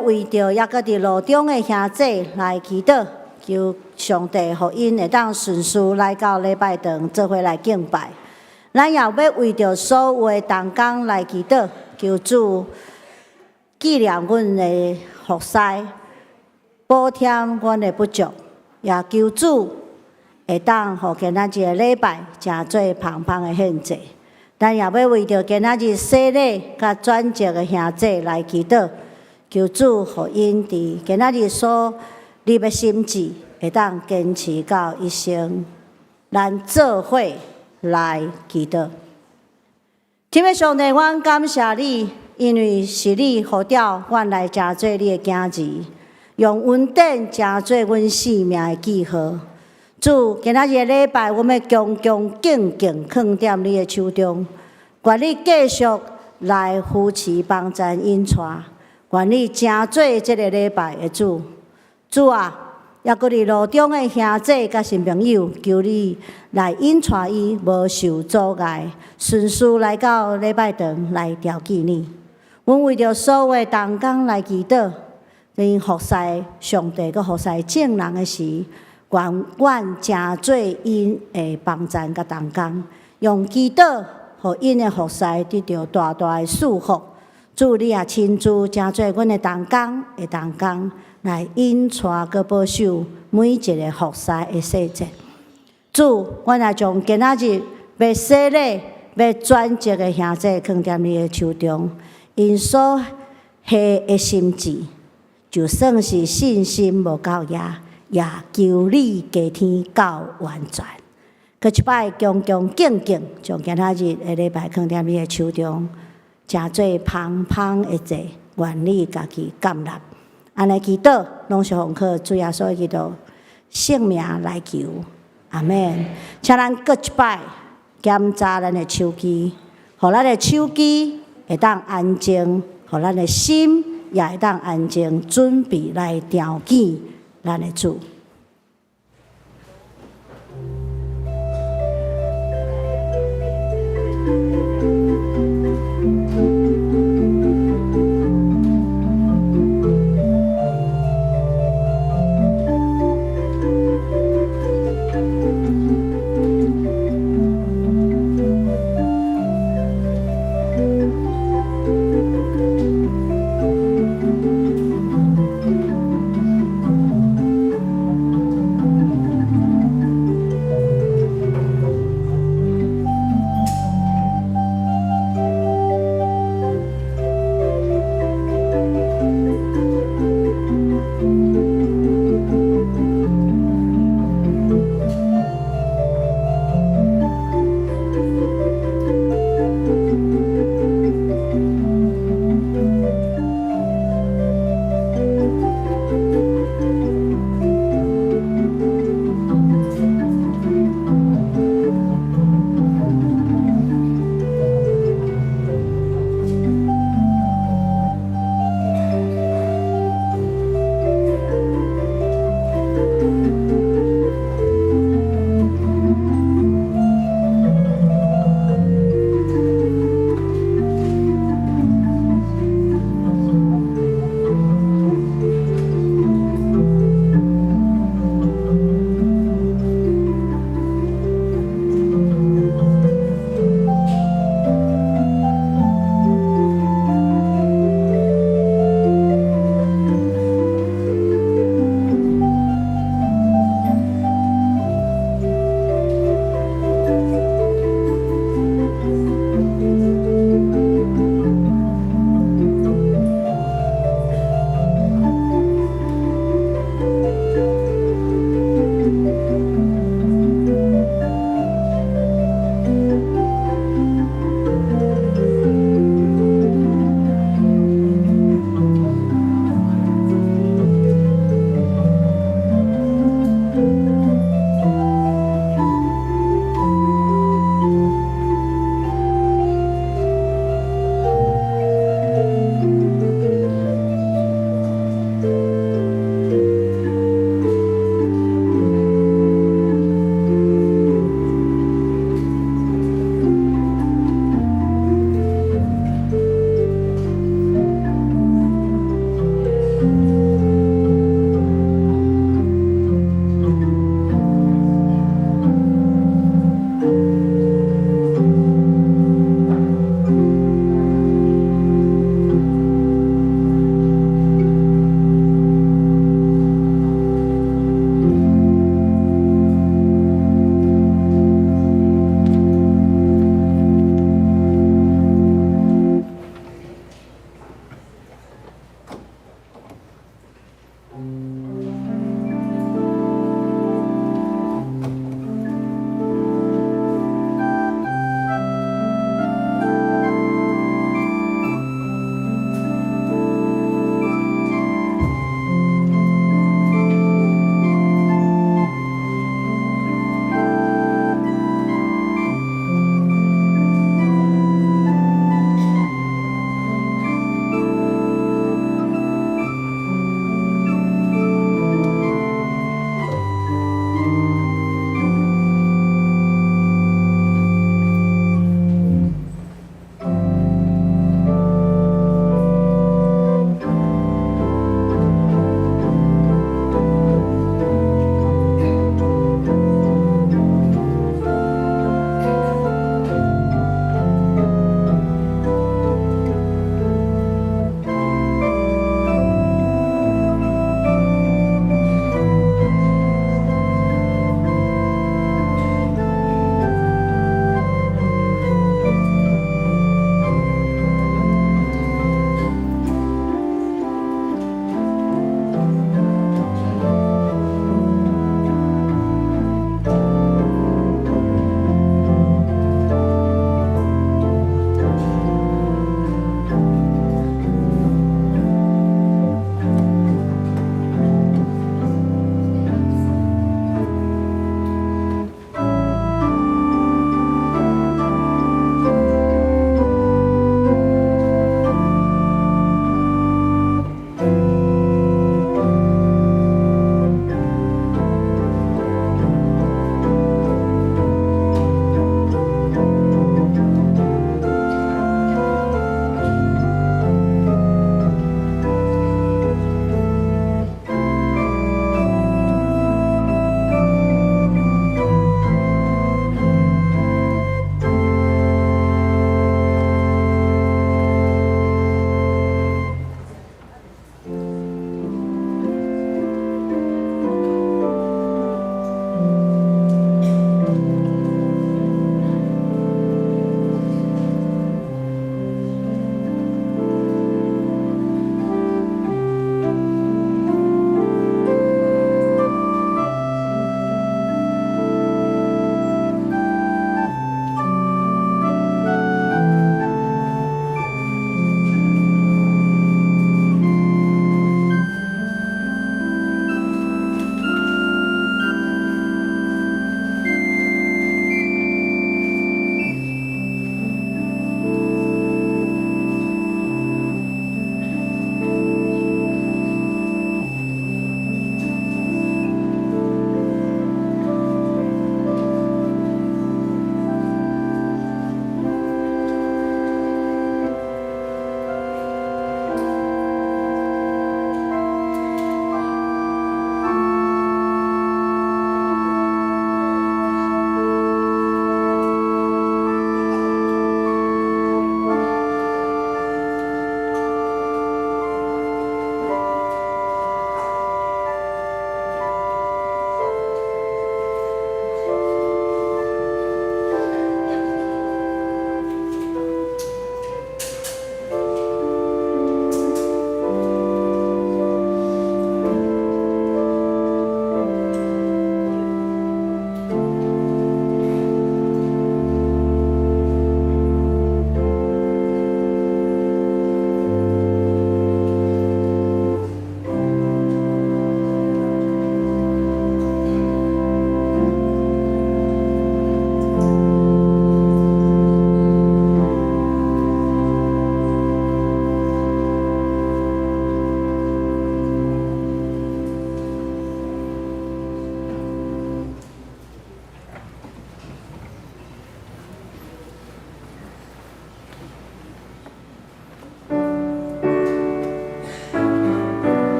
為著猶閣佇路中的兄弟來祈禱，求上帝予𪜶會當順遂來到禮拜堂做伙來敬拜。咱也欲為著所有的同工來祈禱，求主紀念阮的服侍，補添阮的不足，也求主會當予今仔日的禮拜成做芳芳的獻祭。咱也欲為著今仔日洗禮佮轉職的兄弟來祈禱，求主予𪜶佇今仔日所立的心志，會當堅持到一生。咱做伙來祈禱。天父上帝，阮感謝你，因為是你呼召阮來成做你的囝兒，用恩典成做阮性命的記號。主，今仔日的禮拜，阮欲恭恭敬敬囥佇你的手中，願你繼續來扶持幫贊引帶，願你成做這個禮拜的主。主啊，猶閣佇路中的兄弟佮新朋友，求你來引帶伊，無受阻礙，順遂來到禮拜堂來朝見你。阮為著所有的同工來祈禱，𪜶服侍上帝閣服侍眾人的時，願阮成做𪜶的幫贊佮同工，用祈禱予𪜶的服侍得著大大的祝福。主，你也親自成做阮的同工的同工，來引帶閣保守每一个服侍的細節。主，阮也將今仔日欲洗禮、欲轉職的兄弟囥佇你的手中，𪜶所下的心志，就算是信心無夠額，也求你加添到完全。閣一擺恭恭敬敬，將今仔日的禮拜囥佇你的手中，成做芳芳的祭，願你家己接納。按呢祈禱，攏是奉靠主耶穌基督聖名來求，阿們。請咱閣一擺檢查咱的手機，予咱的手機會當安靜，予咱的心也會當安靜，準備來朝見咱的主。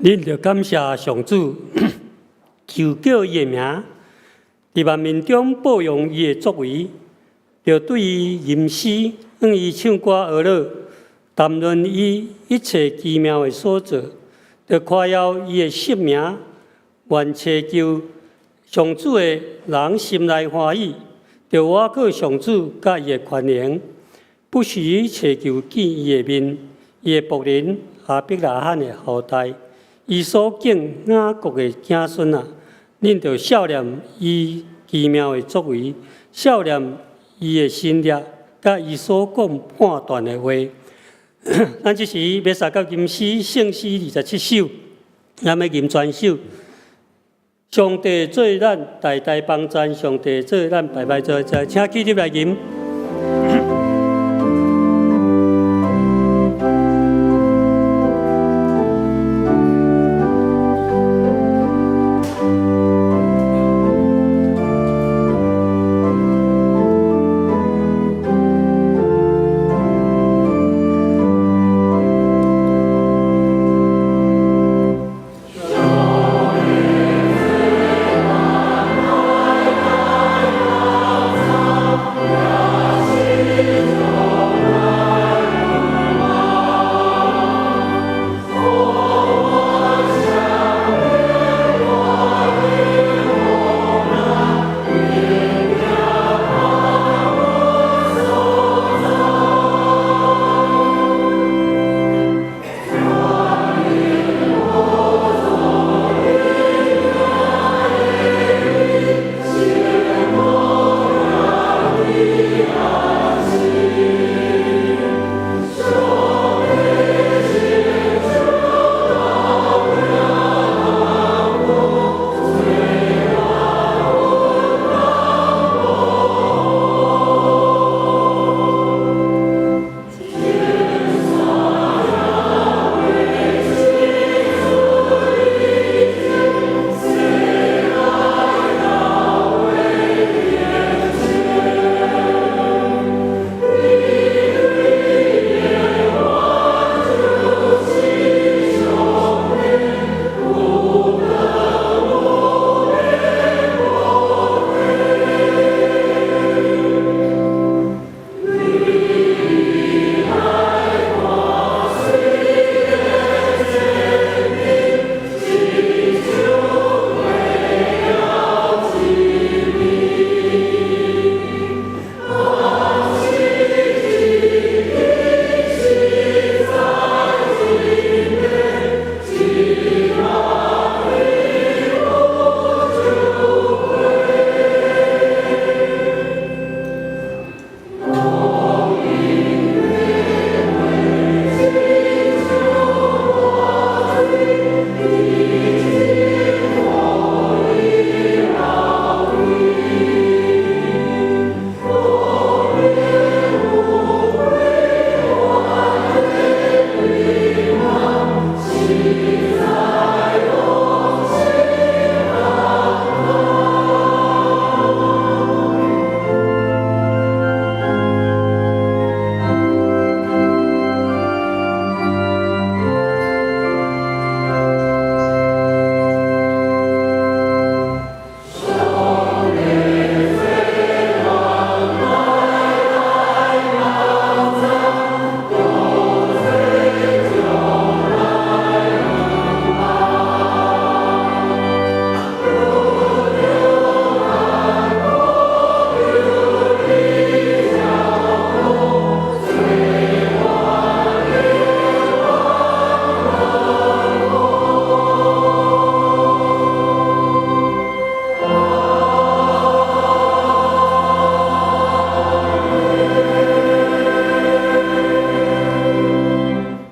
恁著感謝上主，求叫伊的名，佇萬民中報揚伊的作為，著對伊吟詩，向伊唱歌呵咾，談論伊一切奇妙的所做，著誇耀伊的聖名，願尋求上主的人心內歡喜，著倚靠上主佮伊的權能，不時尋求見伊的面，伊的僕人亞伯拉罕的後代。伊所揀雅各的子孫啊，恁著數念伊奇妙的作為，數念伊的神蹟，佮伊所講判斷的話。咱這時欲相佮吟詩聖詩27首，咱欲吟全首。上帝做咱代代幫贊，上帝做咱排排坐坐，請起立來吟。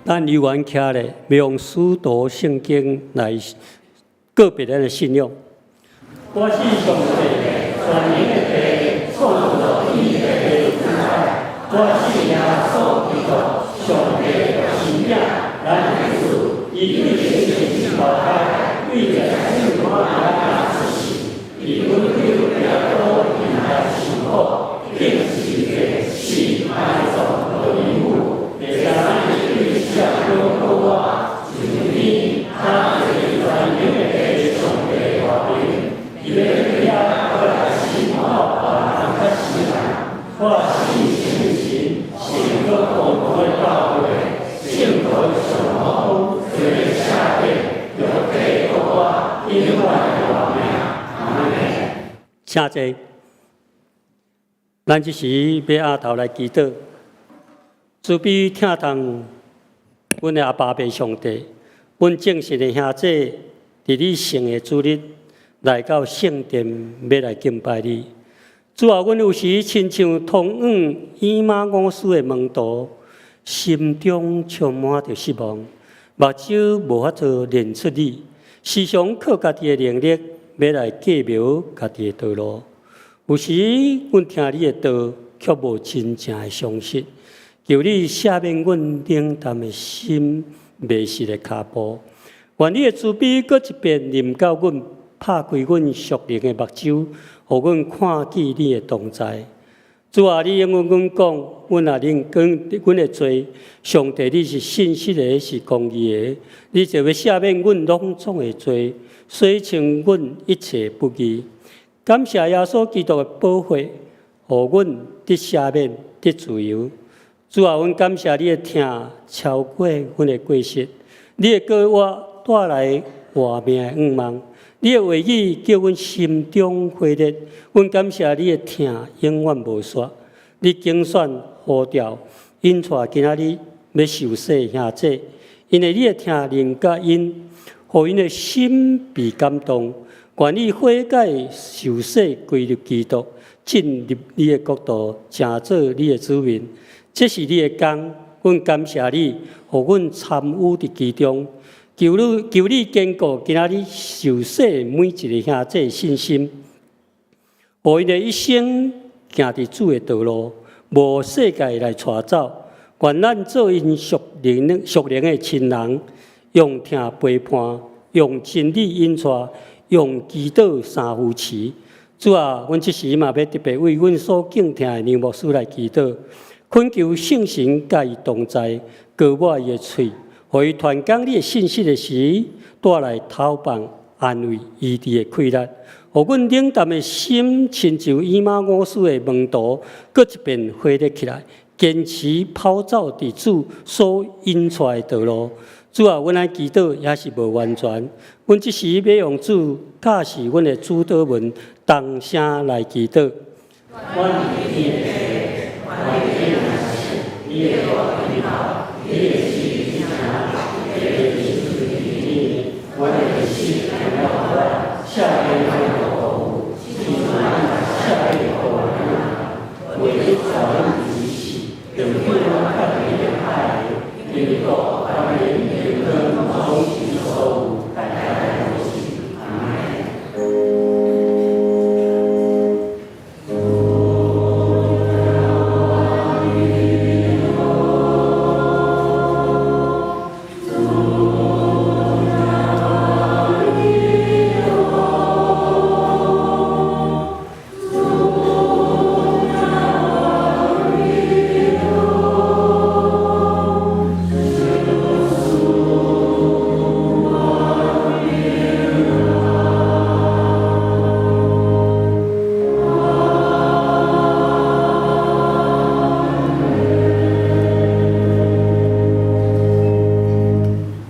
咱猶原徛咧，欲用使徒聖經來告別咱的信仰。我信上帝，全能的父，創造天地的主宰。我信耶穌基督，上帝的獨生子，咱的主，伊對天父投胎，對耶穌瑪利亞出世，佇本丟彼拉多底下受苦，釘十字架，死埋葬，落地府，第三日對死人復活，上天，請坐。咱這時欲阿頭來祈禱，慈悲疼痛阮的阿爸父上帝，阮眾信的兄弟，佇你聖的主日來到聖殿，欲來敬拜你。主啊，阮有時親像通往以馬忤斯的門徒，心中充滿著失望，目睭無法度認出你，時常靠家己的能力，欲來計謀家己的道路。有時阮聽你的道，卻無真正的相信。求你赦免阮冷淡的心、迷失的跤步。願你的慈悲閣一遍臨到阮，拍開阮屬靈的目睭，予阮看見你的同在。主啊，你應允阮講，阮若認阮的罪，上帝你是信實的，是公義的，你就欲赦免阮攏總的罪，洗清阮一切不義。感謝耶穌基督的寶血，予阮得赦免、得自由。主啊，阮感謝你的疼超過阮的過失，你的膏抹帶來活命的向望，你的話語叫阮心中火熱。阮感謝你的疼永遠無煞，你揀選呼召引帶今仔日欲受洗的兄弟，因為你的疼臨到𪜶，予𪜶的心被感動，願意悔改受洗歸入基督，進入你的國度，成做你的子民。這是你的工，阮感謝你，予阮參與佇其中。求你，求你堅固今仔日受洗的每一个兄弟信心，予𪜶的一生行佇主的道路，無世界來帶走。願咱做𪜶屬靈的親人，用疼陪伴，用真理引帶，用祈禱相扶持。主啊，阮這時嘛欲特別為阮所敬疼的梁牧師來祈禱，懇求聖神佮伊同在，膏抹伊的喙，予伊傳講你的信息的時，帶來透放安慰醫治的氣力，予阮冷淡的心，親像以馬忤斯的門徒，閣一遍火熱起來，堅持跑走佇主所引帶的道路。主啊，阮愛祈禱也是無完全，阮這時欲用主教示阮的主禱文，同聲來祈禱。阮佇天的父，願你的名你的國臨到，你的旨意行，阮的死赦免阮的錯誤，親像咱赦免予人，袂去帶阮入試，著救阮脫離歹的，因為國、權柄、榮光，攏是你所有，代代如是。阿們。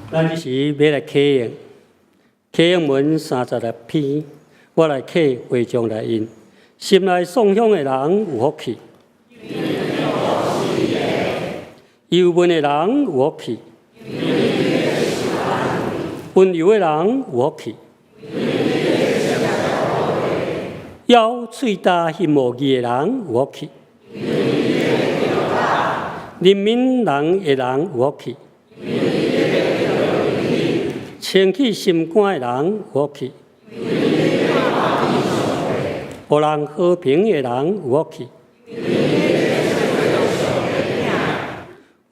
咱這時欲來啟應，啟應文36篇，我來啟會眾來應。心內送香的人有福氣，憂悶的人有福氣，溫柔的人有福氣，枵喙焦欣慕義的人有福氣，憐憫人的人有福氣，清去心肝的人有福氣，予人和平的人有福氣，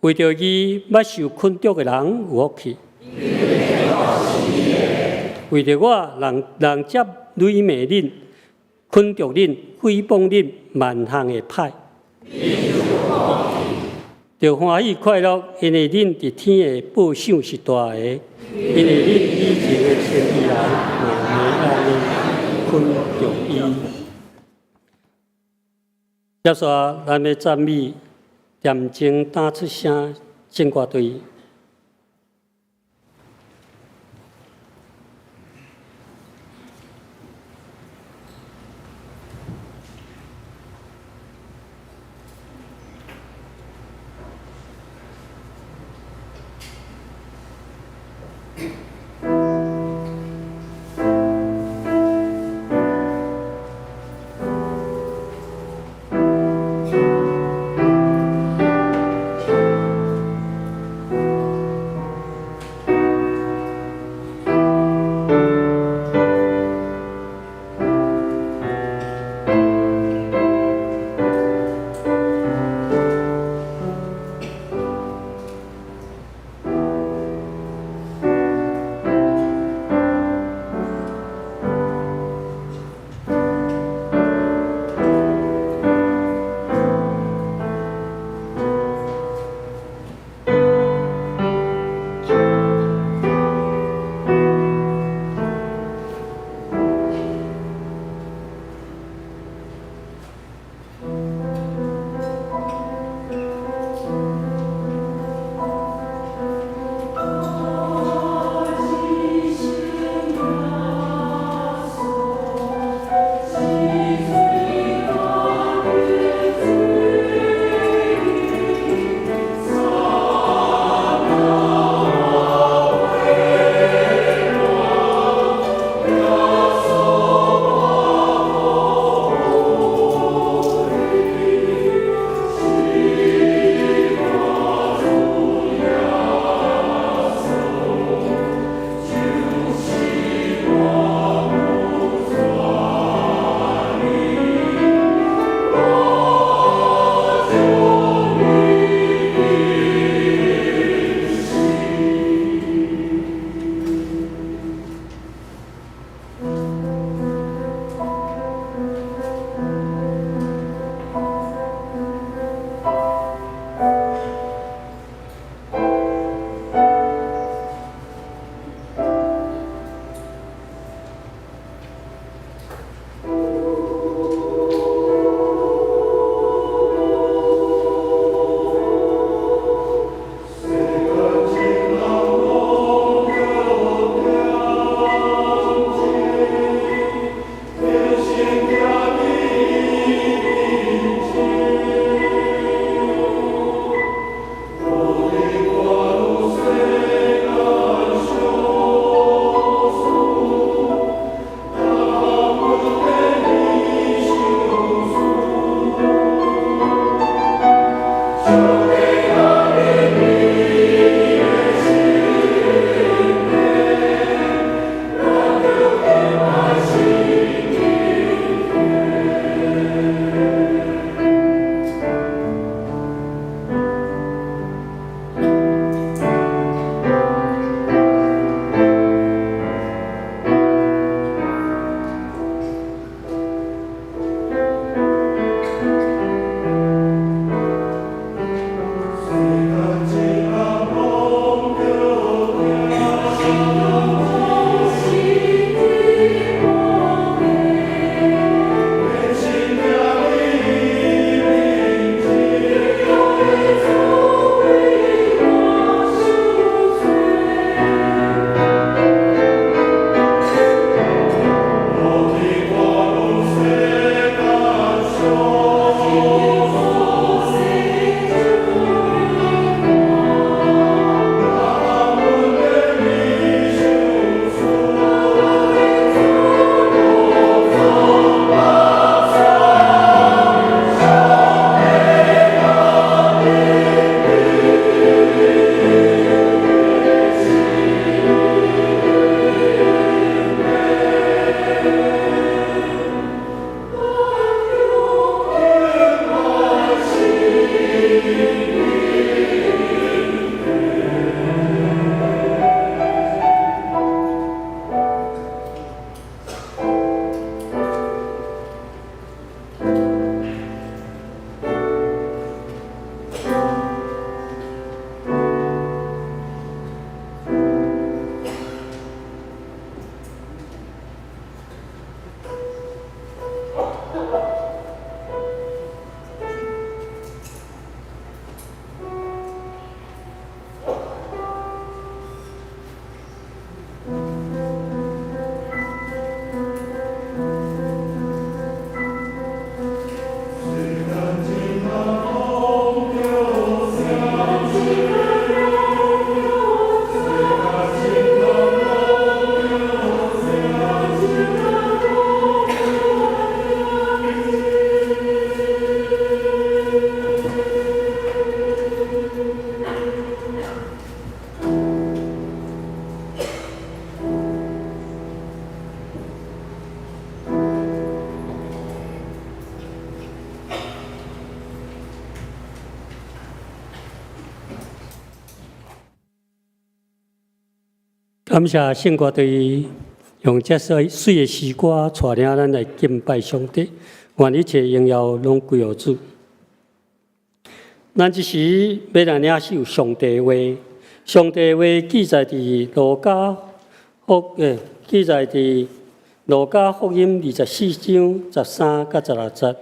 為著義捌受困束的人有福氣，為著我人人接辱罵恁、困束恁、誹謗恁萬項的歹，著歡喜快樂，因為恁佇天的報賞是大的，因為恁以前的先知人嘛按呢困束伊。接紲，咱欲讚美恬靜打出聲聖歌隊。感謝聖歌隊用這首媠的詩歌帶領咱來敬拜上帝，願一切榮耀攏歸予主。咱這時欲來領受上帝話，上帝話記載佇路加福音24章13到16節。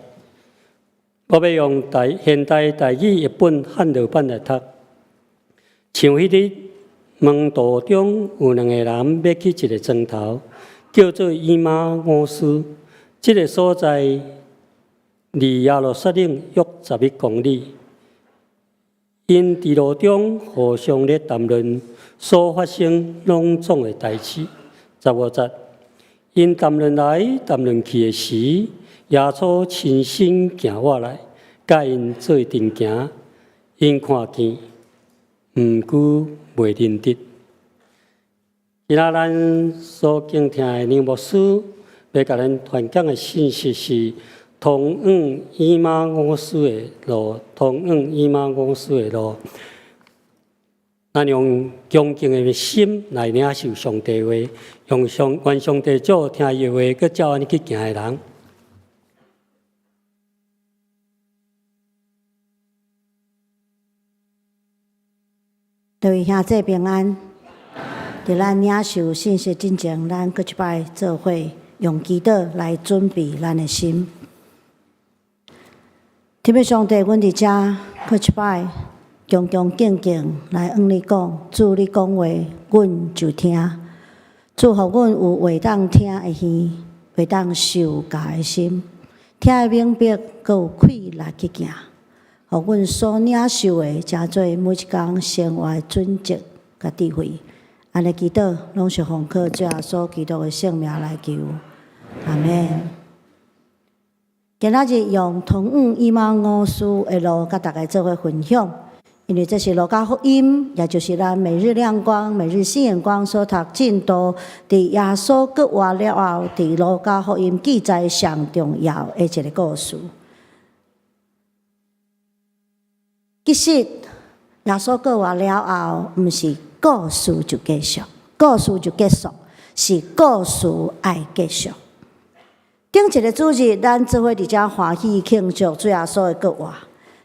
我欲用現代台語譯本漢樂版來讀。像彼日門徒中有兩個人欲去一个庄頭，叫做以馬忤斯。這个所在離耶路撒冷約11公里。𪜶佇路中互相咧談論所發生攏總的代誌。15節，𪜶談論來談論去的時，耶穌親身行過來，佮𪜶做陣行。𪜶看見，毋過袂認得。今仔咱所敬聽的梁牧師，欲共咱傳講的信息是通往以馬忤斯的路，通往以馬忤斯的路。咱用恭敬的心來領受上帝話，願上帝祝福聽伊的話，閣照按呢去行的人。各位兄弟平安。佇咱領受信息進前，咱閣一擺做伙用祈禱來準備咱的心。天父上帝，阮佇遮閣一擺恭恭敬敬來向你講，主你講話，阮就聽。主予阮有會當聽的耳，會當受教的心，聽會明白，閣有氣力去行。予阮所領受的，成做每一工生活的準則佮智慧。按呢祈禱，攏是奉靠主耶穌基督的聖名來求，阿們。今仔日用通往以馬忤斯的路，佮大家做伙分享。因為這是路加福音，也就是咱每日亮光、每日新眼光所讀進度，佇耶穌復活了後，佇路加福音記載上重要的一个故事。其實耶穌復活了後，毋是故事就結束，故事就結束，是故事愛繼續。頂一个主日，咱做伙佇遮歡喜慶祝主耶穌的復活。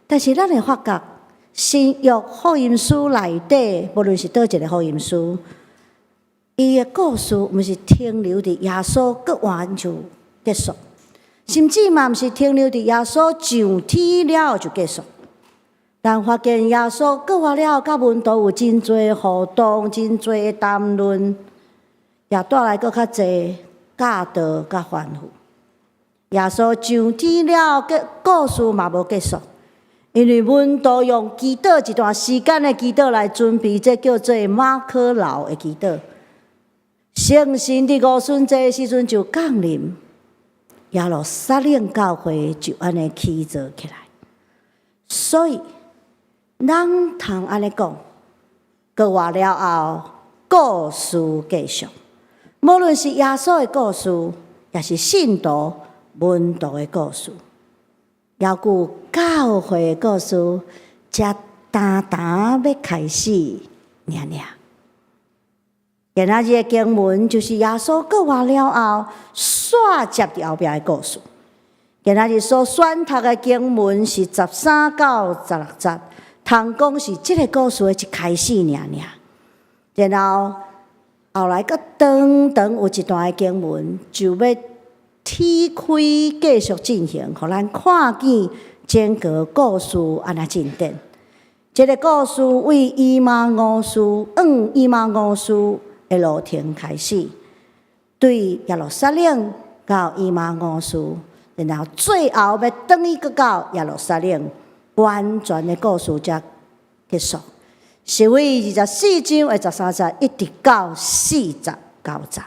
但是咱會發覺，新約福音書內底，無論是佗一个福音書，伊的故事毋是停留佇耶穌復活就結束，甚至嘛毋是停留佇耶穌上天了後就結束。咱發現耶穌復活了後，佮門徒有真濟互動，真濟的談論，也帶來閣較濟教導佮吩咐。耶穌上天了後，故事嘛無結束，因為門徒用祈禱一段時間的祈禱來準備，這叫做馬可樓的祈禱。聖神佇五旬節的時陣就降臨，耶路撒冷教會就按呢起造起來。所以，咱通按呢講，復活了後，故事繼續。無論是耶穌的故事，抑是信徒門徒的故事，猶閣教會的故事，才焦焦欲開始爾爾。今仔日的經文就是耶穌復活了後，煞接佇後壁的故事。今仔日所選讀的經文是13到16節，通講是這个故事的一開始爾爾。然後後來閣長長有一段的經文，就欲展開繼續進行，予咱看見整个故事按怎進展。這个故事為以馬忤斯往以馬忤斯的路程開始，對耶路撒冷到以馬忤斯，然後最後欲轉去閣到耶路撒冷，完全的故事才結束。是為24章的13節一直到49節，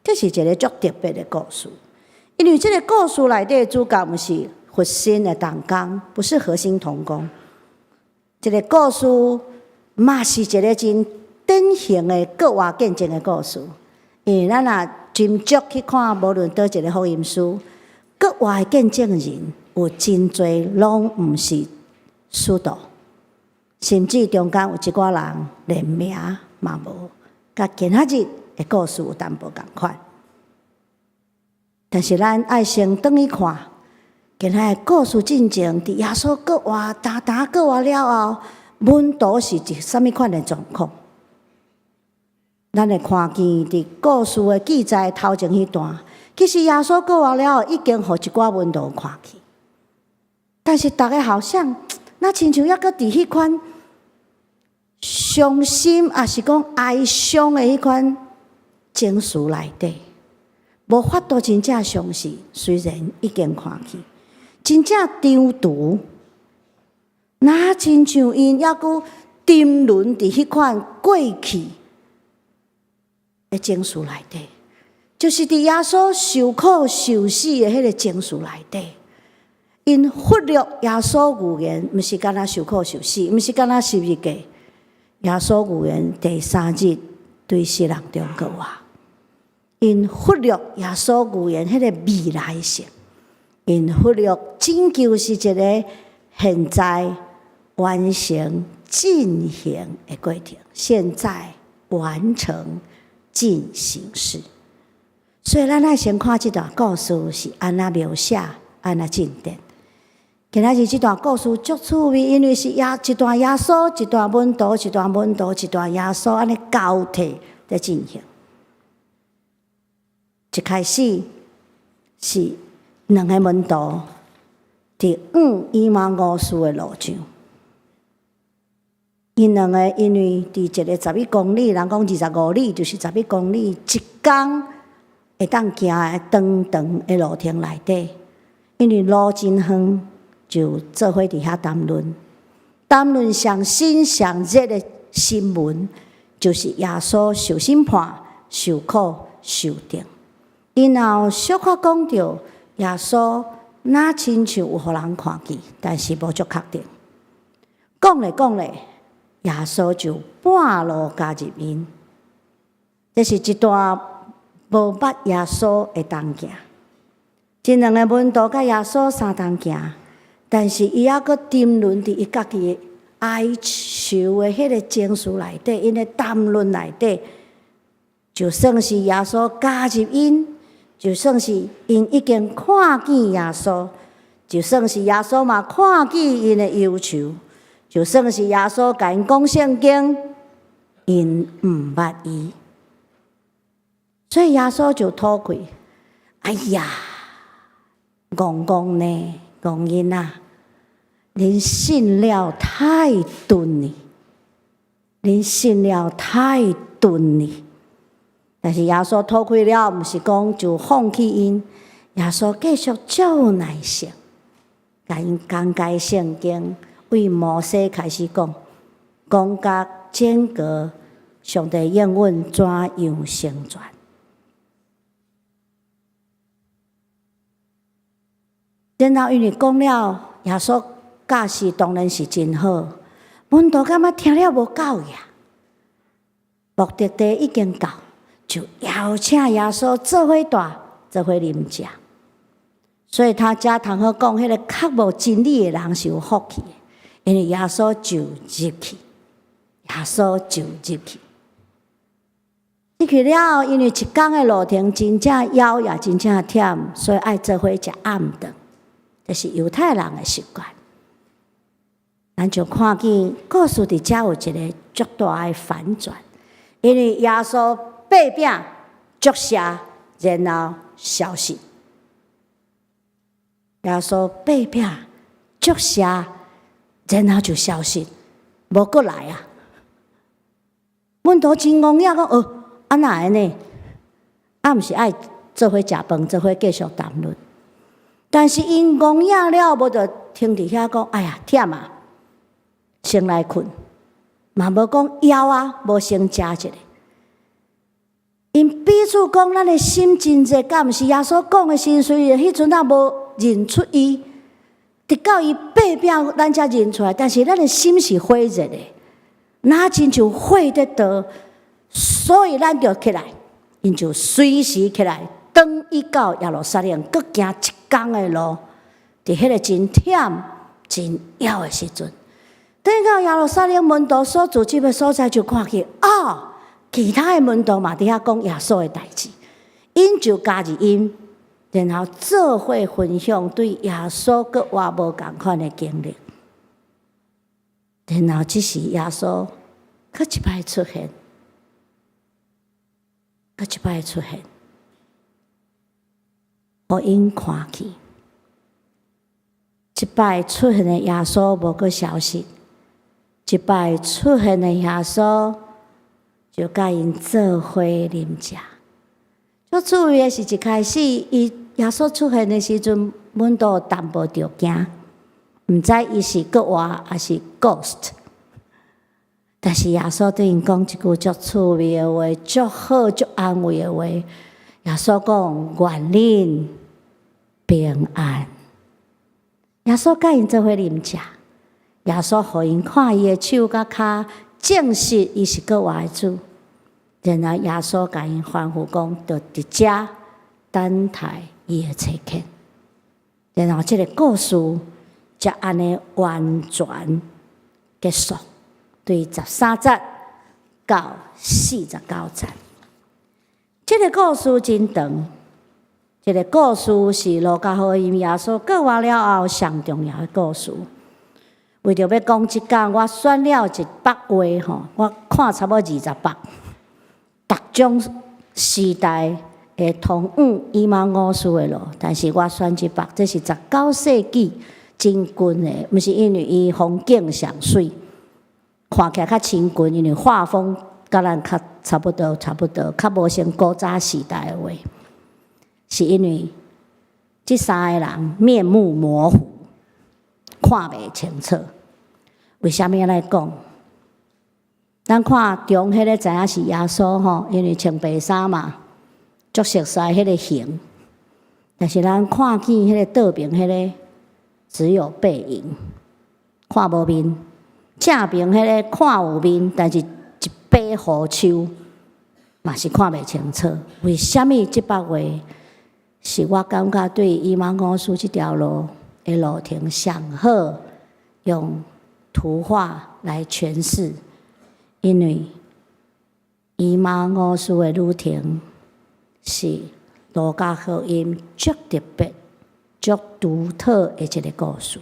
這是一个足特別的故事。因為這个故事內底主角毋是核心的同工，不是核心同工。這个故事嘛是一个真典型的復活見證的故事。因為咱若斟酌去看，無論佗一个福音書，復活的見證人有真濟攏毋是使徒，甚至中間有一寡人連名嘛無。佮今仔日的故事有淡薄仝款。但是咱愛先轉去看，今仔的故事進前，佇耶穌復活、焦焦復活了後，門徒是一啥物款的狀況？咱會看見佇故事的記載頭前彼段，其實耶穌復活了後，已經予一寡門徒看去，但是逐家好像若親像猶閣佇彼款傷心，抑是講哀傷的彼款情緒內底，無法度真正相信。雖然已經看去，真正張櫥，若親像𪜶猶閣沉淪佇彼款過去的情緒內底，就是佇耶穌受苦受死的彼个情緒內底，𪜶忽略耶穌預言，毋是干焦受苦受死，毋是干焦十字架。耶穌預言第三日對死人中復活，𪜶忽略耶穌預言彼个未來性，𪜶忽略拯救是一个現在完成進行的過程，現在完成進行式。所以咱愛先看這段故事是按怎描寫，按怎進展。今仔日這段故事足趣味，因為是耶一段耶穌，一段門徒，一段門徒，一段耶穌，按呢交替佇進行。一開始是兩个門徒佇往以馬忤斯的路上，𪜶兩个因為佇一个十一公里，人講25里，就是十一公里，一工會當行的長長的路程內底，因為路真遠，就做伙佇遐談論，談論上新上熱的新聞，就是耶穌受審判、受苦、受釘。然後小可講著耶穌，若親像有予人看見，但是無足確定。講咧講咧，耶穌就半路加入𪜶。這是一段無捌耶穌的同行。這兩个門徒佮耶穌相同行，但是伊猶閣沉淪佇伊家己的哀愁的彼个情緒內底，𪜶的談論內底，就算是耶穌加入𪜶，就算是𪜶已經看見耶穌，就算是耶穌嘛看見𪜶的憂愁，就算是耶穌共𪜶講聖經，𪜶毋捌伊，所以耶穌就吐氣，哎呀，戇戇呢，戇囡仔，恁信了太鈍呢，恁信了太鈍呢。但是耶穌吐氣了，毋是講就放棄𪜶，耶穌繼續足有耐性，共𪜶講解聖經，為摩西開始講，講甲整個上帝應允怎樣成全。然後因為講了，耶穌教示當然是真好，門徒感覺聽了無夠呀，目的地已經到，就邀請耶穌做伙蹛，做伙啉食。所以他才通好講，彼个較無真理的人是有福氣的，因為耶穌就入去，耶穌就入去。入去了後，因為一工的路程真正枵也真正忝，所以愛做伙食暗頓，這是猶太人的習慣。咱就看見故事佇遮有一个足大的反轉，因為耶穌擘餅祝謝，然後消失。耶穌擘餅祝謝，然後就消失，無閣來啊！門徒真戇仔講，哦，啊哪會呢？啊，毋是愛做伙食飯，做伙繼續談論。但是𪜶戇仔了，無就停佇遐講，哎呀，忝啊，先來睏，嘛無講枵啊，無先食一下。𪜶彼此講，咱的心真熱，敢毋是耶穌講的時陣，彼陣仔無認出伊，直到伊擘餅，咱才認出來。但是咱的心是火熱的，若親像火佇燒，所以咱就起來，𪜶就隨時起來，轉去到耶路撒冷，閣行一工的路，佇彼个真忝、真枵的時陣，轉到耶路撒冷門徒所聚集的所在，就看見啊，其他的門徒嘛佇遐講耶穌的代誌，𪜶就加入𪜶，然後做伙分享對耶穌閣活無仝款的經歷。然後這時耶穌閣一擺出現，閣一擺出現，予𪜶看去。這擺出現的耶穌無閣消失，這擺出現的耶穌就佮𪜶做伙啉食。足趣味的是，一開始伊耶穌出現的時陣，門徒淡薄著驚，毋知伊是閣活抑是 ghost。但是耶穌對𪜶講一句足趣味的話，足好足安慰的話。耶穌講：願恁平安。耶穌佮𪜶做伙啉食，耶穌予𪜶看伊的手佮跤，證實伊是閣活的主。然後耶穌共𪜶吩咐講，就佇遮等待伊的差遣。然後這个故事才按呢完全結束，對13節到49節。這个故事真長，這个故事是路加福音耶穌復活了後上重要的故事。為著欲講這講，我選了一幅畫吼，我看差不多20幅，逐種時代會通往以馬忤斯的路，但是我選這幅，這是19世紀真近的，毋是因為伊風景上媠，看起來較親近，因為畫風佮咱較差不多，差不多，較無像古早時代的畫，是因為這三个人面目模糊，看袂清楚。為啥物按呢講？咱看中彼个知影是耶穌吼，因為穿白衫嘛，足熟似彼个形。但是咱看見彼個倒爿彼个只有背影，看無面；正爿彼个看有面，但是一把胡鬚嘛是看袂清楚。為啥物這幅畫是我感覺對以馬忤斯這條路的路程上好用圖畫來詮釋？因為以馬忤斯的旅程是路加福音足特別、足獨特的一个故事。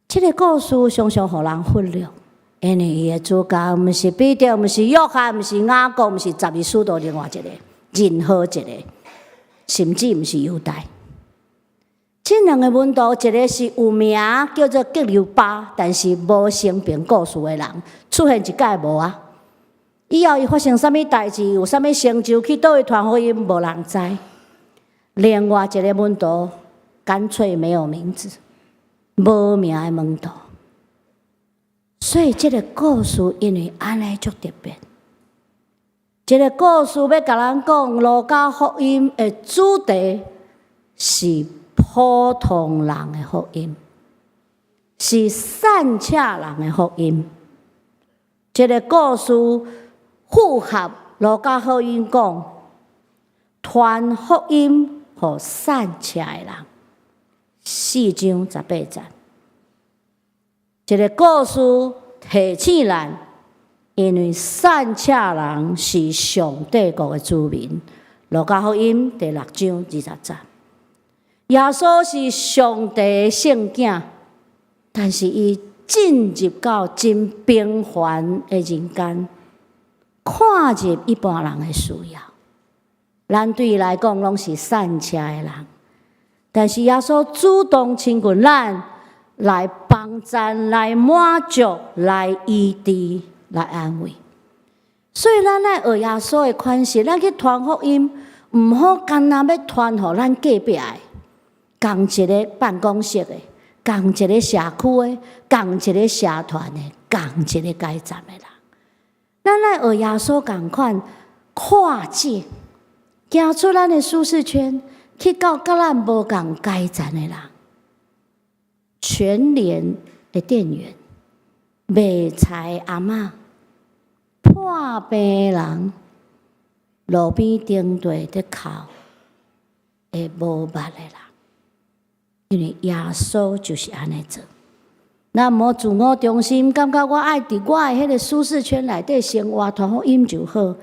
這个故事常常予人忽略，因為伊的主角毋是彼得，毋是約翰，毋是雅各，毋是十二使徒另外一个，任何一个，甚至毋是猶大。這兩个門徒，一个是有名叫做革流巴，但是無生平故事的人，出現一擺無啊。以後伊發生啥物代誌，有啥物成就，去佗位傳福音，無人知。另外一个門徒乾脆沒有名字，無名的門徒。所以這个故事因為按呢足特別。這个故事欲共咱講，路加福音的主題是普通人的福音，是散赤人的福音。這个故事符合路加福音講，傳福音予散赤的人，4章18節。這个故事提醒咱，因為散赤人是上帝國的子民。路加福音第6章20節。耶穌是上帝的聖子，但是伊進入到真平凡的人間，看入一般人的需要。咱對伊來講，攏是散赤的人，但是耶穌主動親近咱，來幫贊、來滿足、來醫治、來安慰。所以咱愛學耶穌的款式，咱去傳福音，毋好干焦欲傳予咱隔壁的，仝一个辦公室的，仝一个社區的，仝一个社團的，仝一个階層的人。咱愛學耶穌仝款跨界，行出咱的舒適圈，去到佮咱無仝階層的人，全聯的店員、賣菜阿嬤、破病人、路邊停地佇哭的無捌的人，因為耶穌就是按呢做。咱毋好自我中心，感覺我愛佇我的彼个舒適圈內底生活，傳福音就好。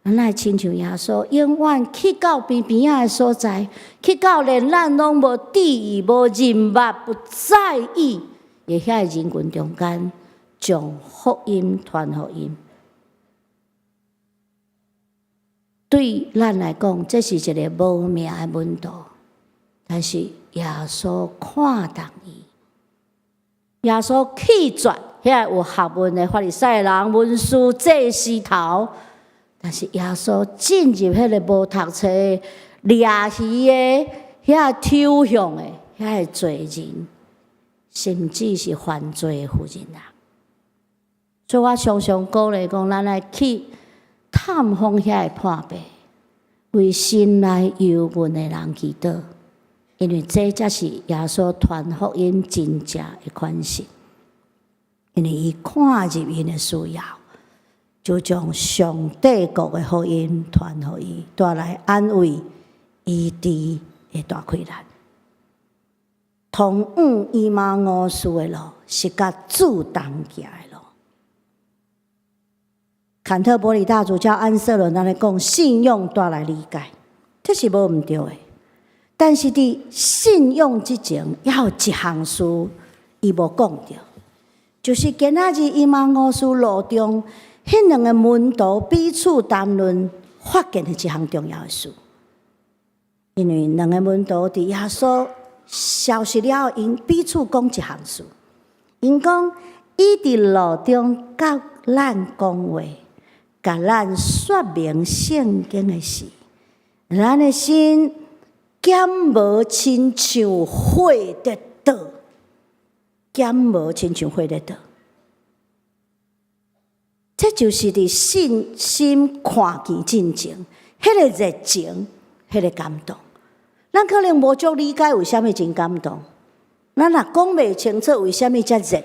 咱愛親像耶穌，永遠去到邊邊仔的所在，去到連咱攏無注意、無認捌、不在意的遐个人群中間，將福音傳予𪜶。對咱來講，這是一个無名的門徒，但是耶穌看重伊。耶穌棄絕遐個有學問的法利賽人、文士、祭司頭，但是耶穌進入彼个無讀冊、掠魚的、遐抽象的遐个罪人，甚至是犯罪的婦人啊！所以我常常鼓勵講，咱愛去探訪遐个破病，為心內憂悶的人祈禱。因為這才是耶穌傳福音真正的款式。因為伊看入𪜶的需要，就將上帝國的福音傳予伊，帶來安慰、醫治的大氣力。通往以馬忤斯的路是佮主同行的路。坎特伯里大主教安瑟倫按呢講，信用帶來理解，這是無毋對的。但是佇信用之前，猶有一項事伊無講著，就是今仔日以馬忤斯路中，彼兩个門徒彼此談論，發現的一項重要的事。因為兩个門徒佇耶穌消失了後，𪜶彼此講一項事。𪜶講，伊佇路中佮咱講話，共咱說明聖經的事，咱的心敢無親像火咧著？敢無親像火咧著？這就是佇信心看見進前，彼个熱情，彼个感動。咱可能無足理解為啥物真感動，咱若講袂清楚為啥物遮熱，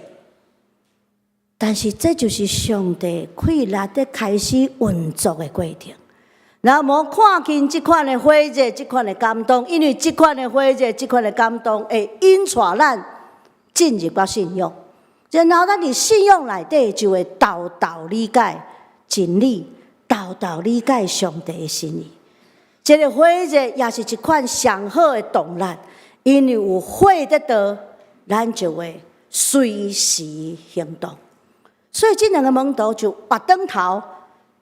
但是這就是上帝氣力佇開始運作的過程。若無看見這款的火熱，這款的感動，因為這款的火熱，這款的感動會引帶咱進入到信仰，然後咱佇信仰內底就會沓沓理解真理，沓沓理解上帝的心意。這个火熱也是一款上好的動力，因為有火佇著，咱就會隨時行動。所以這兩个門徒就跋轉頭，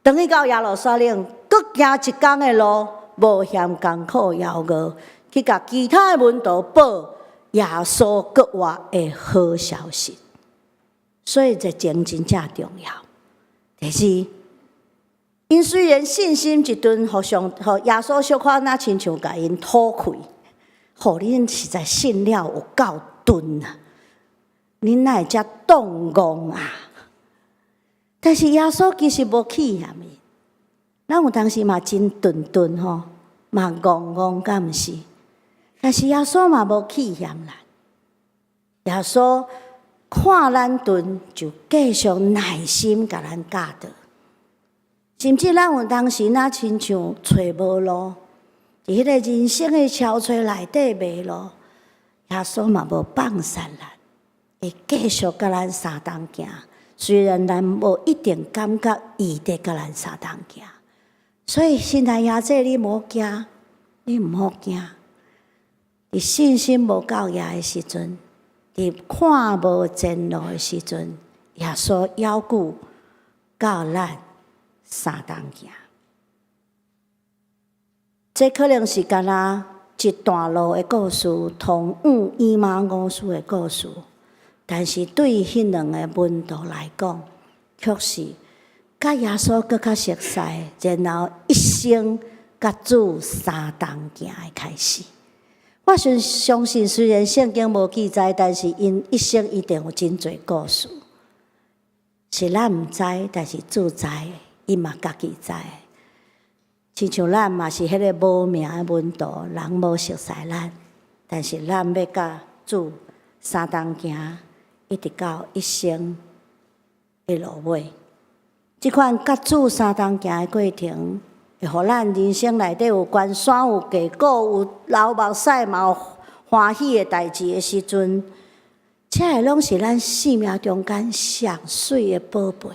轉去到耶路撒冷，閣行一工的路，無嫌艱苦枵餓，去共其他的門徒報耶穌復活的好消息。所以熱情真正重要。第二，𪜶雖然信心一頓，予上予耶穌小可若親像共𪜶吐氣，予恁實在信了有夠鈍啊！恁哪會遮擋戇啊？但是耶穌其實無氣嫌伊，咱有當時嘛真鈍鈍吼，嘛戇戇敢毋是？但是耶穌嘛無氣嫌咱，耶穌看咱鈍，就繼續耐心共咱教導。甚至咱有當時若親像揣無路，佇彼个人生的潮水內底迷路，耶穌嘛無放散咱，會繼續佮咱相同行。雖然咱無一定感覺伊佇佮咱相同行，所以親愛兄弟，你無驚，你毋好驚。佇信心無夠額的時陣，佇看無前路的時陣，耶穌猶閣佮咱相同行。這可能是干焦一段路的故事，通往以馬忤斯的故事。但是對彼兩个門徒來講，卻是佮耶穌閣較熟似，然後一生佮主相同行的開始。我相信，雖然聖經無記載，但是𪜶一生一定有真濟故事，是咱毋知，但是主知，伊嘛家己知。親像咱嘛是彼个無名的門徒，人無熟似咱，但是咱欲佮主相同行，一直到一生的落尾。這款佮主相同行的過程，會予咱人生內底有關山、有低谷、有流目屎，嘛有歡喜的代誌的時陣，這个攏是咱生命中間上媠的寶貝，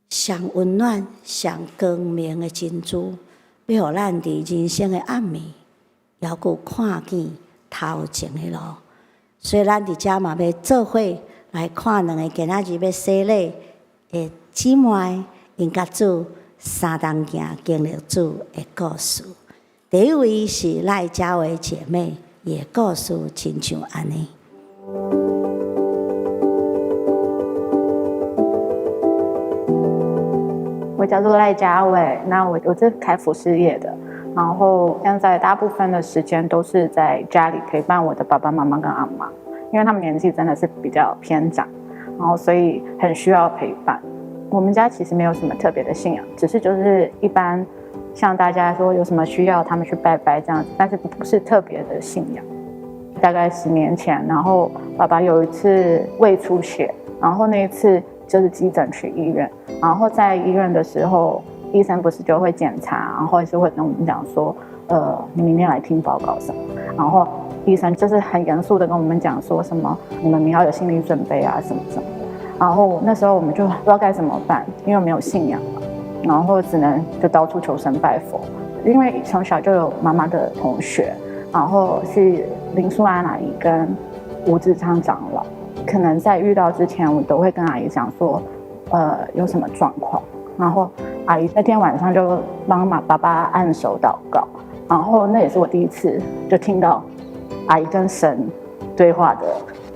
上溫暖、上光明的珍珠，欲予咱佇人生的暗暝，猶閣看見頭前的路。所以咱佇遮嘛欲做伙來看兩个今仔日欲洗禮的姊妹，𪜶佮主三同行經歷主的故事。第一位是賴嘉偉姐妹，伊的故事親像按呢。我叫做賴嘉偉，那我是開服飾業的，然後現在大部分的時間都是在家裡陪伴我的爸爸媽媽跟阿嬤，因為他們年紀真的是比較偏長，然後所以很需要陪伴。我們家其實沒有什麼特別的信仰，只是就是一般像大家說有什麼需要，他們去拜拜這樣子，但是不是特別的信仰。大概10年前，然後爸爸有一次胃出血，然後那一次就是急診去醫院，然後在醫院的時候，醫生不是就會檢查，然後是會跟我們講說，你明天來聽報告什麼，然後醫生就是很嚴肅的跟我們講說什麼，你們要有心理準備啊，什麼什麼的。然後那時候我們就不知道該怎麼辦，因為沒有信仰嘛，然後只能就到處求神拜佛。因為從小就有媽媽的同學，然後是林素安阿姨跟吳志昌長老，可能在遇到之前，我都會跟阿姨講說，有什麼狀況。然後阿姨那天晚上就幫媽爸爸按手禱告，然後那也是我第一次就聽到阿姨跟神對話的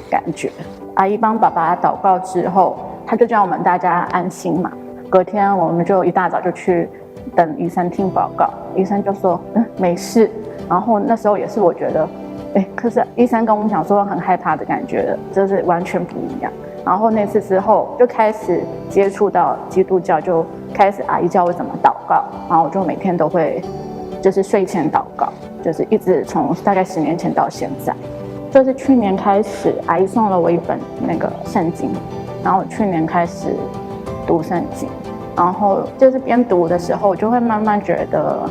感覺。阿姨幫爸爸禱告之後，她就叫我們大家安心嘛。隔天我們就一大早就去等醫生聽報告，醫生就說沒事。然後那時候也是我覺得，哎，可是醫生跟我們講說很害怕的感覺，就是完全不一樣。然後那次之後就開始接觸到基督教，就開始阿姨教我怎麼禱告，然後我就每天都會就是睡前禱告，就是一直從大概10年前到現在。就是去年開始，阿姨送了我一本那個聖經，然後我去年開始讀聖經，然後就是邊讀的時候，我就會慢慢覺得，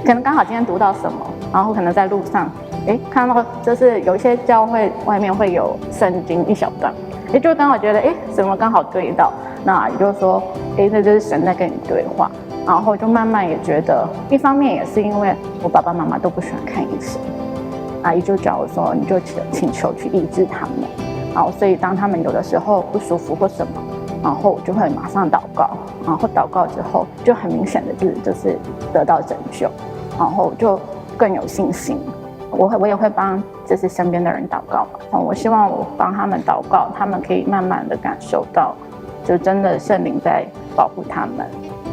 可能剛好今天讀到什麼，然後可能在路上，哎，看到就是有一些教會外面會有聖經一小段，哎，就剛好覺得，哎，怎麼剛好對到？那也就是說，哎，那就是神在跟你對話，然後就慢慢也覺得，一方面也是因為我爸爸媽媽都不喜歡看醫生。阿姨就叫我說，你就請求去醫治他們，然後所以當他們有的時候不舒服或什麼，然後我就會馬上禱告，然後禱告之後就很明顯的就是得到拯救，然後就更有信心。我也會幫就是身邊的人禱告嘛，我希望我幫他們禱告，他們可以慢慢的感受到，就真的聖靈在保護他們，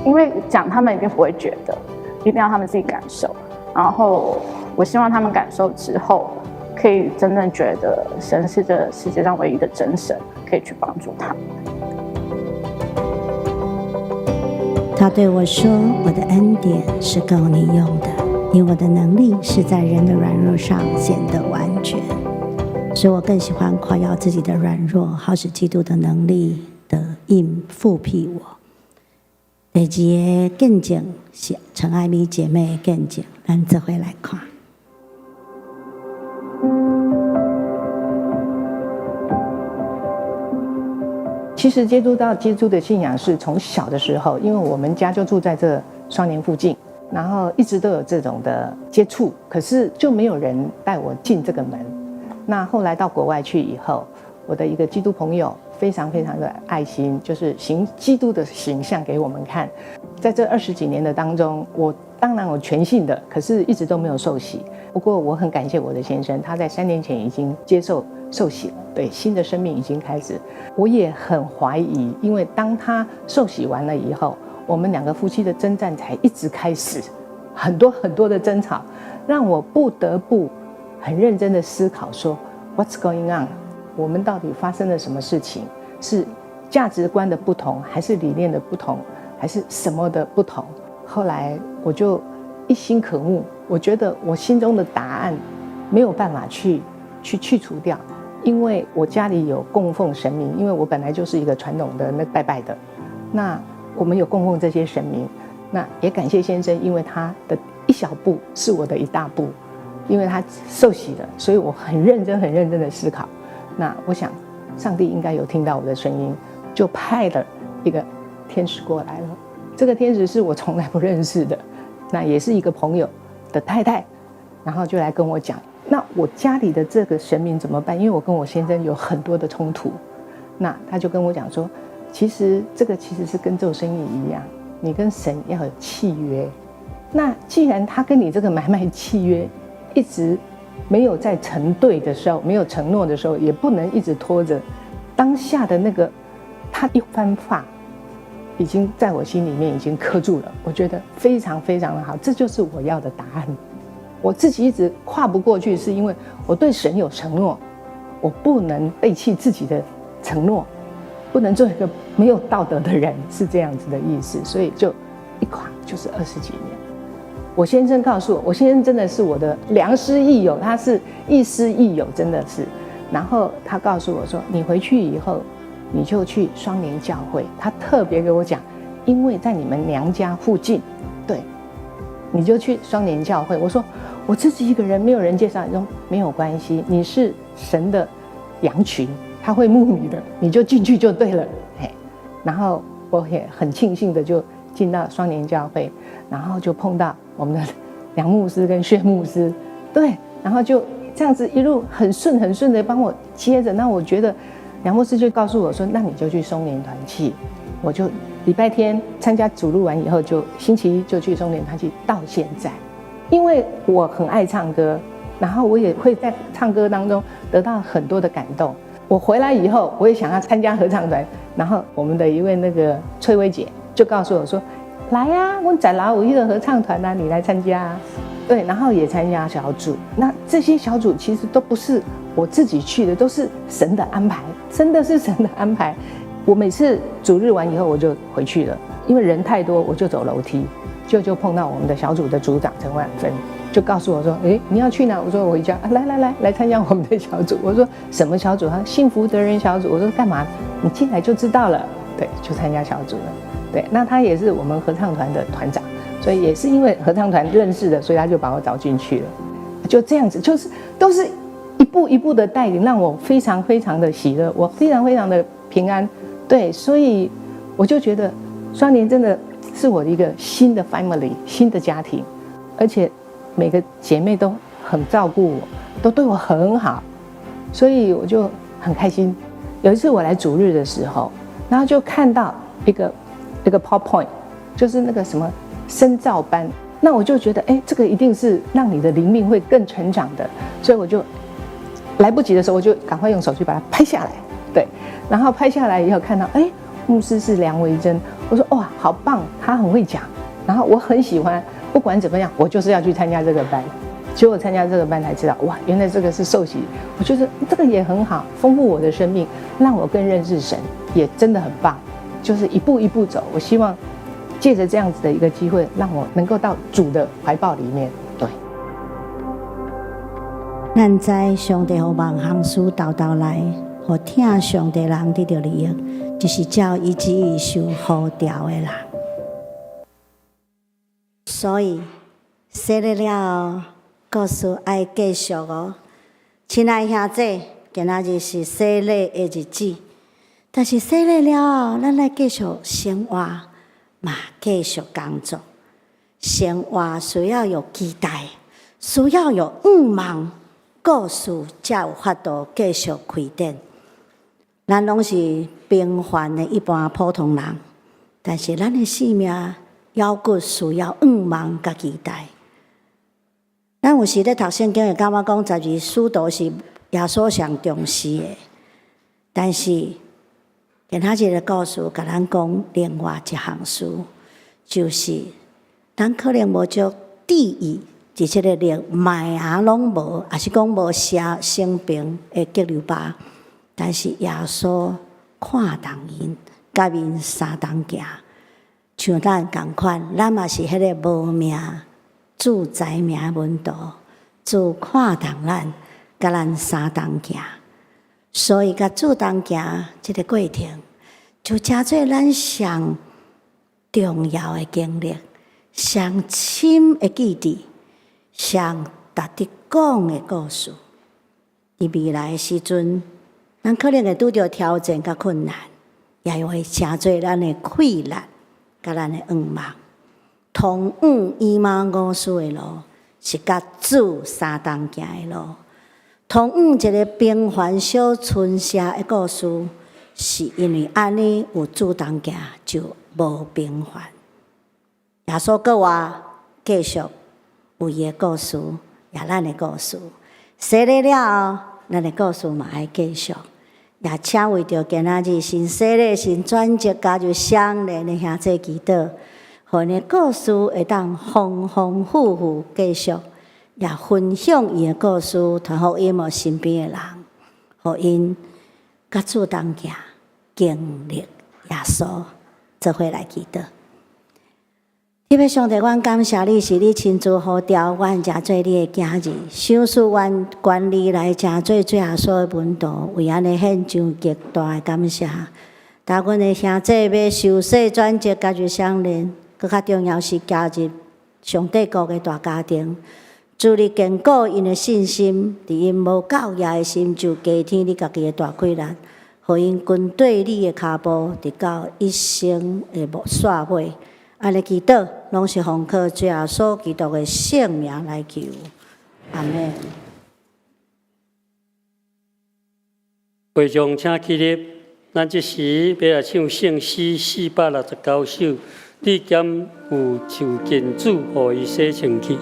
因為講他們一定不會覺得，一定要他們自己感受，然後。我希望他們感受之後，可以真正覺得神是這世界上唯一的真神，可以去幫助他們。他對我說：“我的恩典是夠你用的，因為我的能力是在人的軟弱上顯得完全。所以我更喜歡誇耀自己的軟弱，好使基督的能力得應覆庇我。”第二个見證是陳愛美姐妹的見證，咱做伙來看。其實接觸到基督的信仰是從小的時候，因為我們家就住在這雙連附近，然後一直都有這種的接觸，可是就沒有人帶我進這個門。那後來到國外去以後，我的一個基督朋友非常非常的愛心，就是行基督的形象給我們看。在這20幾年的當中，我當然我全信的，可是一直都沒有受洗。不過我很感謝我的先生，他在3年前已經接受受洗了，對，新的生命已經開始。我也很懷疑，因為當他受洗完了以後，我們兩個夫妻的爭戰才一直開始，很多很多的爭吵，讓我不得不很認真的思考說，What's going on？我們到底發生了什麼事情？是價值觀的不同，還是理念的不同，還是什麼的不同？後來我就一心渴慕，我覺得我心中的答案沒有辦法去除掉，因為我家裡有供奉神明，因為我本來就是一個傳統的那拜拜的，那我們有供奉這些神明，那也感謝先生，因為他的一小步是我的一大步，因為他受洗了，所以我很認真、很認真的思考。那我想，上帝應該有聽到我的聲音，就派了一個天使過來了。這個天使是我從來不認識的，那也是一個朋友的太太，然後就來跟我講，那我家裡的這個神明怎麼辦？因為我跟我先生有很多的衝突。那他就跟我講說，其實這個其實是跟做生意一樣，你跟神要有契約。那既然他跟你這個買賣契約一直沒有在承對的時候，沒有承諾的時候，也不能一直拖着。當下的那個他一番話，已經在我心裡面已經刻住了。我覺得非常非常的好，這就是我要的答案。我自己一直跨不過去，是因為我對神有承諾，我不能背棄自己的承諾，不能做一個沒有道德的人，是這樣子的意思。所以就一跨就是20幾年。我先生告訴我，我先生真的是我的良師益友，他是亦師亦友，真的是。然後他告訴我說：“你回去以後，你就去雙連教會。”他特別給我講，因為在你們娘家附近，對，你就去雙連教會。我說我自己一個人，沒有人介紹，你說沒有關係，你是神的羊群，他會牧你的，你就進去就對了。嘿，然後我也很慶幸的就進到雙連教會，然後就碰到我們的梁牧師跟薛牧師，對，然後就這樣子一路很順很順的幫我接着。那我覺得梁牧師就告訴我說：“那你就去松年團契。”我就禮拜天參加主日完以後，就星期一就去松年團契，到現在，因為我很愛唱歌，然後我也會在唱歌當中得到很多的感動。我回來以後，我也想要參加合唱團，然後我們的一位那個翠薇姐就告訴我說：“來呀，我在老五一的合唱團啊，你來參加。”對，然後也參加小組。那這些小組其實都不是我自己去的，都是神的安排，真的是神的安排。我每次主日完以後，我就回去了，因為人太多，我就走樓梯，就碰到我們的小組的組長陳婉芬，就告訴我說：“哎，你要去哪？”我說：“我回家。”啊，來來來，來參加我們的小組。我說：“什麼小組？”他說：“幸福的人小組。”我說：“幹嘛？”你進來就知道了。對，就參加小組了。對，那他也是我們合唱團的團長，所以也是因為合唱團認識的，所以他就把我找進去了。就這樣子，就是都是一步一步的帶領，讓我非常非常的喜樂，我非常非常的平安。對，所以我就覺得雙連真的是我的一個新的 family，新的家庭，而且每個姐妹都很照顧我，都對我很好，所以我就很開心。有一次我來主日的時候，然後就看到一個 PowerPoint，就是那個什麼深造班，那我就覺得，哎，這個一定是讓你的靈命會更成長的，所以我就來不及的時候，我就趕快用手機把它拍下來，對，然後拍下來以後看到，哎，牧師是梁維珍，我說哇，好棒，他很會講，然後我很喜歡，不管怎麼樣，我就是要去參加這個班。結果參加這個班才知道，哇，原來這個是受洗，我覺得這個也很好，豐富我的生命，讓我更認識神，也真的很棒。就是一步一步走，我希望借着這樣子的一個機會，讓我能夠到主的懷抱裡面。對，咱知上帝予萬項事沓沓來，予疼上帝人得著利益，就是照伊旨意受呼召的人。所以，洗禮了後，故事愛繼續哦。親愛兄弟，今仔日是洗禮的日子。但是洗禮了後，咱來繼續生活，嘛繼續工作。生活需要有期待，需要有向望，故事才有法度繼續開展。咱攏是平凡的一般普通人，但是咱的生命猶閣需要向望佮期待。咱有時咧讀聖經會感覺講十二使徒是耶穌上重視的，但是今仔日的故事共咱講另外一項事，就是咱可能無足注意，佇這个連麥芽攏無，抑是講無寫生平的激流巴，但是耶穌看重𪜶，佮𪜶相同行，像咱仝款，咱嘛是彼个無名主知名的門徒，主看重咱，佮咱相同行。所以，佮主同行這个過程，就成做咱上重要的經歷，上深的記憶，上值得講的故事。佇未來的時陣，咱可能會拄著挑戰佮困難，也會成做咱的氣力，佮咱的願望。通往以馬忤斯的路，是佮主相同行的路。通往一个平凡小村社的故事，是因為按呢有主同行，就無平凡。耶穌閣活，繼續有伊的故事，也咱的故事。洗禮了後，咱的故事嘛愛繼續。也請為著今仔日新洗禮、新轉職加入雙連的兄弟祈禱，予𪜶的故事會當豐豐富富繼續，也分享伊的故事，傳福音予身邊的人，予𪜶佮主同行，經歷耶穌，做伙來祈禱。天父上帝，阮感謝你，是你親自呼召阮成做你的囝兒，賞賜阮權利來成做主耶穌的門徒，為按呢獻上極大的感謝。當阮的兄弟欲受洗轉職加入雙連，閣較重要是加入上帝國的大家庭。主你堅固𪜶的信心，佇𪜶無夠額的心就加添你家己的大氣力，予𪜶跟綴你的跤步，直到一生的煞尾。按呢祈禱，攏是奉靠主耶穌基督的聖名來求，阿們。會眾請起立，咱這時欲來唱聖詩469首，你敢有就近主，予伊洗清去。你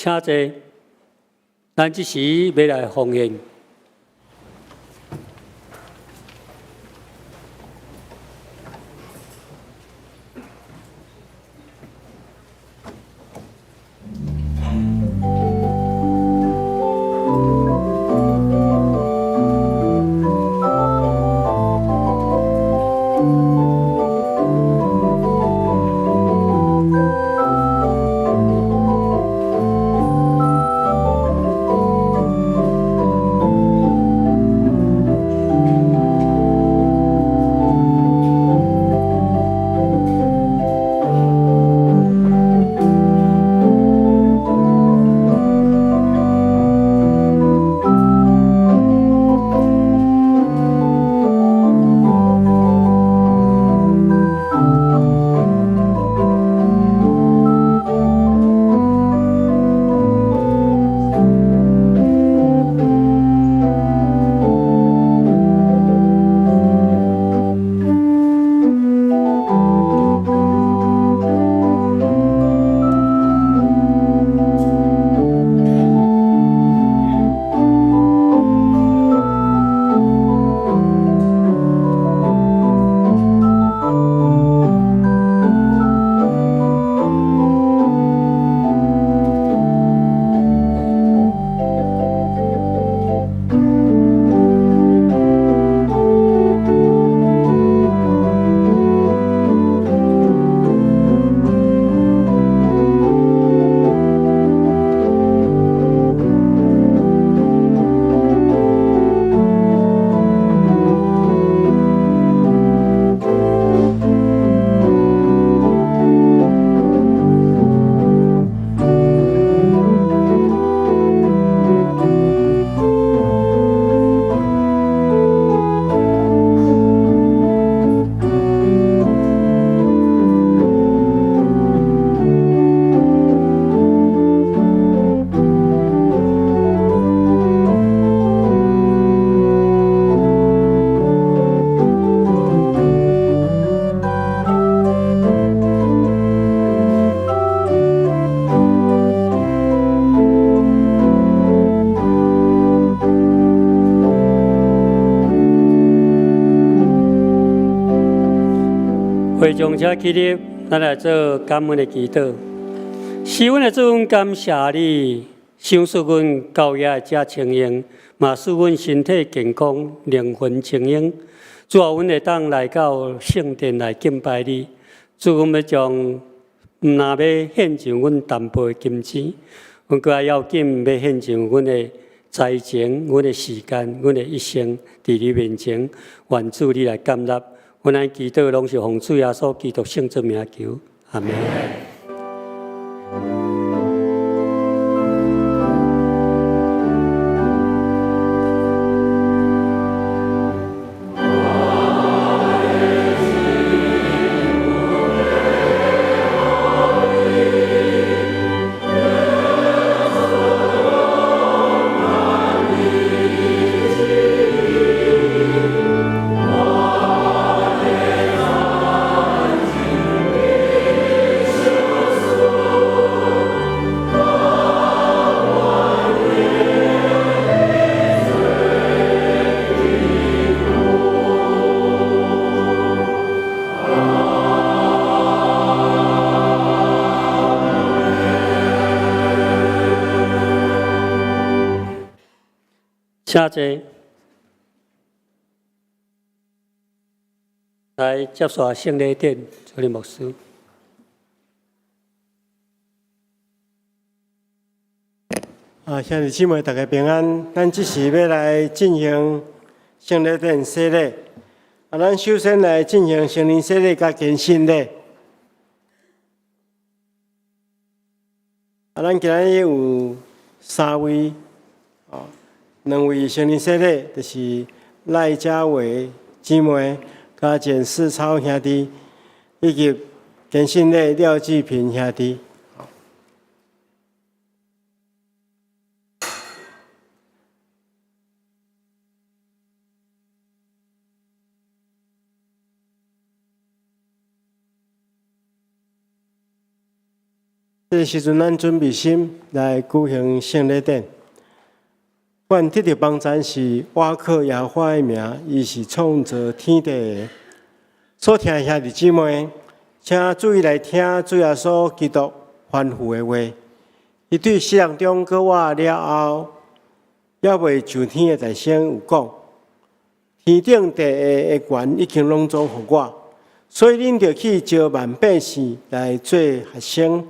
請坐，咱這時欲來奉獻。會眾請起立，咱來做感恩的祈禱。是阮的主，阮感謝你，賞賜阮教會遮清閒，嘛賜阮身體健康、靈魂清閒。主啊，阮會當來到聖殿來敬拜你。主，阮欲將毋但欲獻上阮淡薄的金錢，阮閣較要緊欲獻上阮的才情、阮的時間、阮的一生，佇你面前，願主你來接納。阮按呢祈禱，攏是奉主耶穌基督聖子名求，阿們。請坐，來接受聖禮典，主任牧師。啊，兄弟姊妹，大家平安。咱這時欲來進行聖禮典洗禮。啊，咱首先來進行成人洗禮佮堅信禮。啊，咱今日有三位，哦。兩位成人洗禮，就是賴家偉姊妹佮簡世超兄弟，以及堅信禮廖志平兄弟。這个時陣，咱準備心來舉行聖禮典。阮得著幫贊是倚靠耶和華的名，伊是創造天地的。所聽的兄弟姊妹，請注意來聽主耶穌基督吩咐的話。伊對死人中閣活了後，猶未上天的大聲有講：天頂地下的權已經攏總予我，所以恁著去召萬百姓來做學生，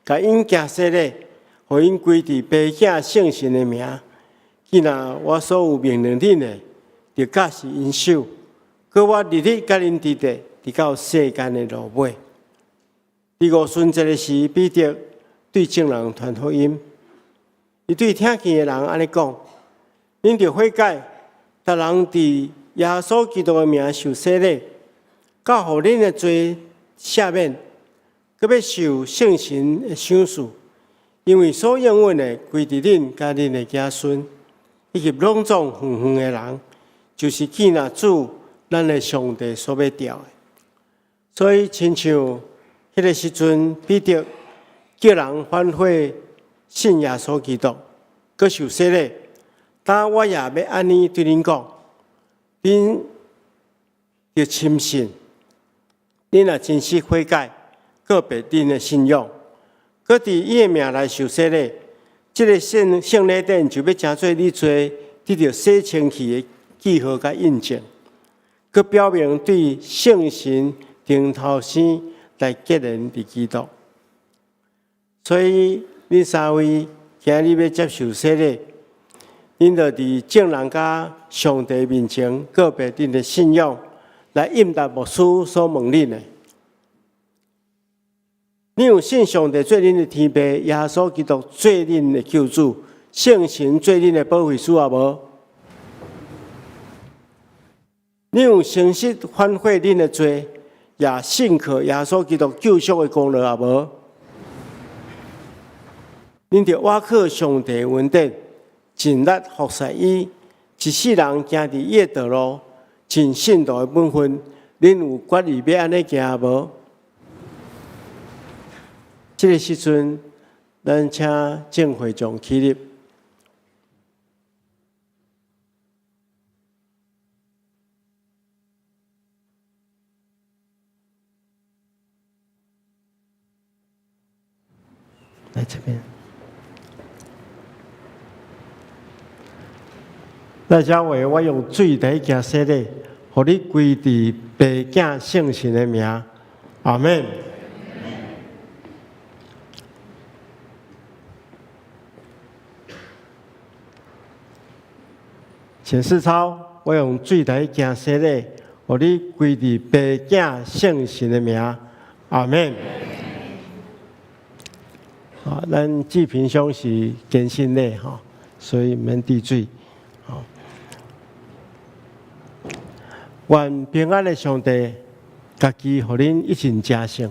共𪜶行洗禮，予𪜶歸佇父子聖神的名。既然我所有命令恁的，就教示𪜶守。閣我日日佮恁佇咧，直到世間的落尾。佇五旬節的時，彼得對眾人傳福音，伊對聽見的人按呢講：恁著悔改，逐人佇耶穌基督的名受洗禮，到予恁的罪赦免，閣欲受聖神的賞賜，因為所應允的歸佇恁佮恁的子孫，以及攏總遠遠的人，就是見若主咱的上帝所欲召的。所以，親像彼个時陣，彼得叫人反悔信耶穌基督，閣受洗禮。但我也欲按呢對恁講，恁著深信，恁若真實悔改，告白恁的信仰，閣佇伊的名來受洗禮，這个聖聖禮典就欲成做你罪得著洗清去的記號佮印證，閣表明對聖神重頭生來結連佇基督。所以，恁三位今日欲接受洗禮，恁著佇眾人佮上帝面前告白恁的信仰，來應答牧師所問恁的。恁有信上帝做恁的天父，耶穌基督做恁的救主，聖神做恁的保惠師也無？恁有誠實反悔恁的罪，也信靠耶穌基督救贖的功勞也無？恁著倚靠上帝恩典，盡力服侍伊，一世人行佇伊的道路，盡信徒的本分。恁有決意欲按呢行無？這个時陣，咱請眾會眾起立。來這邊。賴家偉，我用水來行洗禮，予你歸佇父子聖神的名，阿們。錢世超，我用水來行洗禮，予你歸佇父子聖神的名，阿們。啊，咱志平兄是堅信禮吼，所以免滴水。願平安的上帝，家己予恁一切成聖，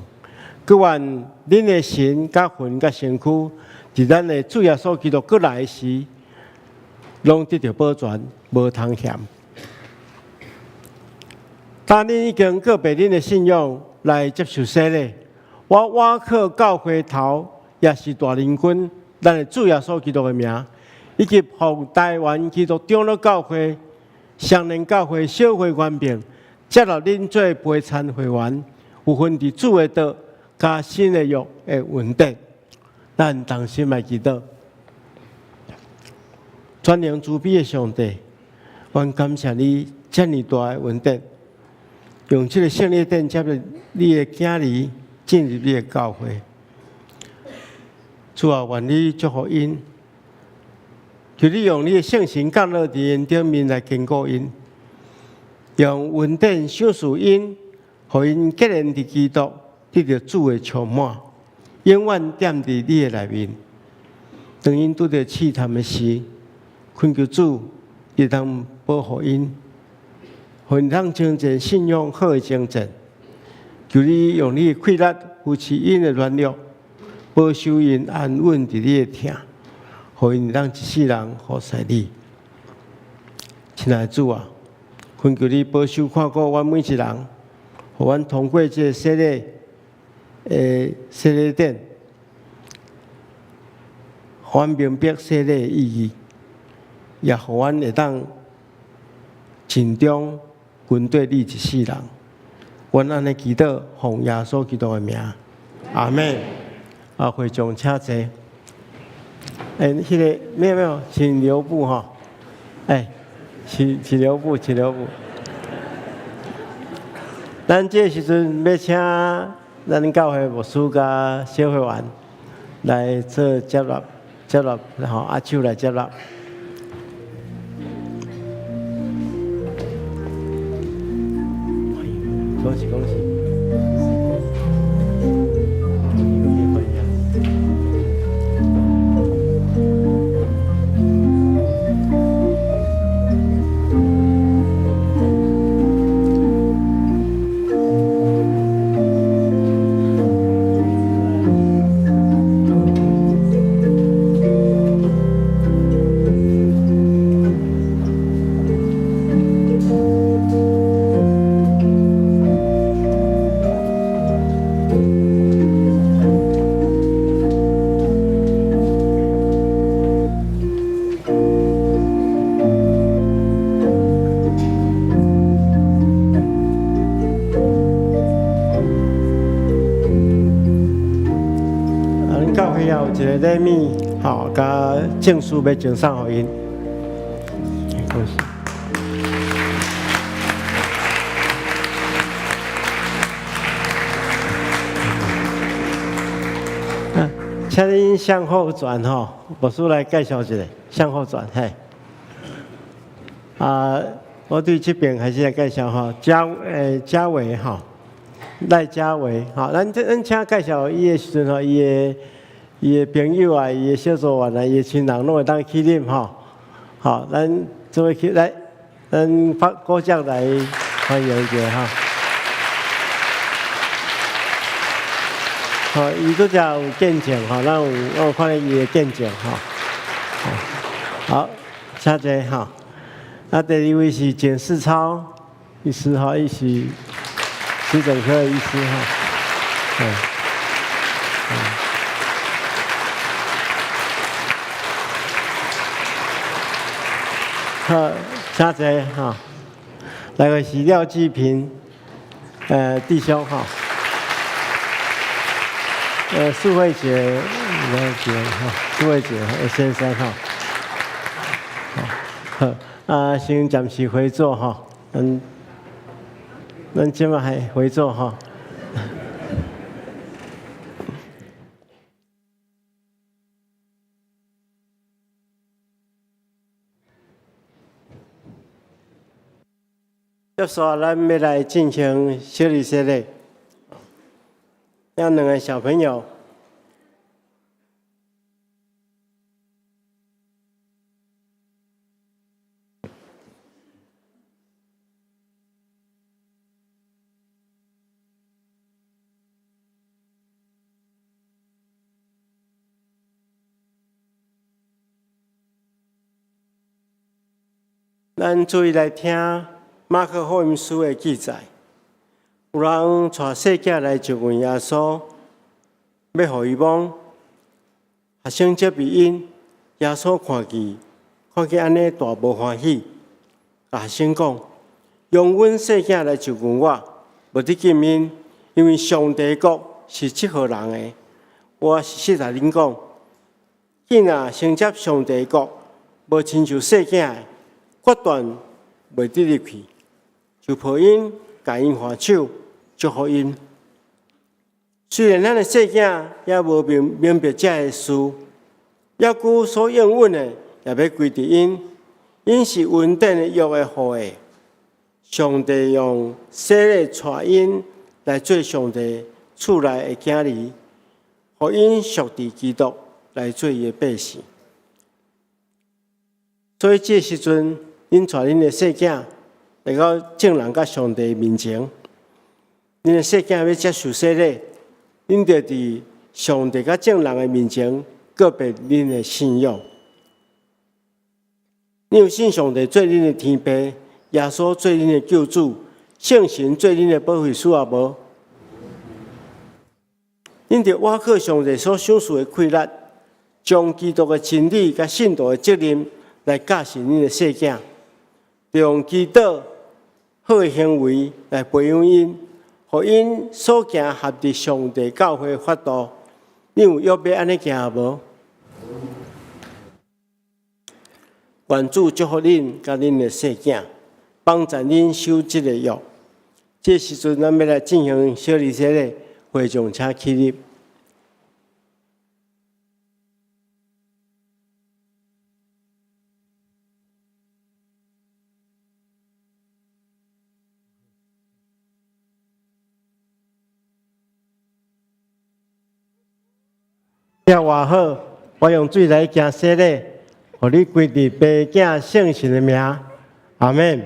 閣願恁的神佮魂佮身軀，佇咱的主耶穌基督閣來時，攏得著保全，無通嫌。當恁已經告白恁的信仰來接受洗禮，我倚靠教會頭，也是大領軍，咱的主耶穌基督的名，以及奉台灣基督長老教會、雙連教會小會權柄，接納恁做陪餐會員，有份佇主的道佮新的約的恩典。咱同心來祈禱，全能慈悲的上帝，阮感謝你遮爾大的恩典，用這个聖禮典接納你的囝兒進入你的教會。主啊，願你祝福𪜶，求你用你的聖神降落佇𪜶頂面來堅固𪜶，用恩典賞賜𪜶，予𪜶結連佇基督，得著主的充滿，永遠踮佇你的內面。當𪜶拄著試探的時，懇求主會當保護𪜶，予𪜶通精進信仰好的精進。求你用你的氣力扶持𪜶的軟弱，保守𪜶安穩佇你的疼，予𪜶當一世人服侍你。親愛的主啊，懇求你保守看顧阮每一人，予阮通過這个洗禮的洗禮典，予阮明白洗禮的意義，也予阮會當盡忠跟綴你一世人。阮按呢祈禱，奉耶穌基督的名，阿們。啊，會眾請坐。欸，彼个沒有沒有，請留步吼。欸，請留步，請留步。咱這個時陣欲請咱教會牧師佮小會員來做接納，接納吼，握手來接納。恭喜恭喜！啊，咱教會也有一个禮物，吼，佮證書欲贈送予𪜶。恭喜！啊，請恁向後轉吼，牧師來介紹一下，向後轉嘿。啊，我對這邊開始來介紹吼，嘉偉吼，賴嘉偉吼，咱請介紹伊的時陣吼，伊的朋友啊，伊的小組員啊，伊的親人攏會當起立吼。好，咱做伙起來，咱發鼓掌來歡迎一下吼。好，伊拄才有見證吼，咱有我有看見伊的見證吼。好，請坐吼。啊，第二位是簡世超醫師吼，伊是急診科的醫師吼。嗯。好，請坐吼。來個是廖繼平，弟兄吼。蘇慧姐，廖姐吼，蘇慧姐先生吼。好，啊，先暫時回座吼，咱這擺還回座吼。接下來，咱欲來進行洗禮洗禮。讓兩個小朋友。咱注意來聽馬可福音書的記載，有人帶細囝來就近耶穌，欲予伊摸。學生責備𪜶，耶穌看見按呢大無歡喜，共學生講：容阮細囝來就近我，無得禁𪜶，因為上帝國是這號人的。我實實在恁講，囝若承接上帝國，無親像細囝的，決斷袂得入去。就抱𪜶，共𪜶挽手，祝福𪜶。雖然咱的細囝猶無明白這个事，猶閣所應允的也欲歸佇𪜶。𪜶是恩典的約的後裔。上帝用洗禮帶𪜶來做上帝厝內的囝兒，予𪜶屬佇基督來做伊的百姓。所以這個時陣，恁帶恁的細囝來到眾人佮上帝面前，恁的細囝欲接受洗禮，恁就佇上帝佮眾人的面前告白恁的信仰。你有信上帝做恁的天父，耶穌做恁的救主，聖神做恁的保惠師也無？恁著倚靠上帝所賞賜的氣力，將基督的真理佮信徒的責任來教訓恁的細囝，用祈禱好的行為來培養𪜶，予𪜶所行合佇上帝教會法度。你有約欲按呢行無？願主祝福恁佮恁的細囝，幫助恁守這个約。這時陣，咱欲來進行小禮洗禮，會眾請起立。聽偌好，我用水來行洗禮，予你歸佇父子聖神的名，阿們。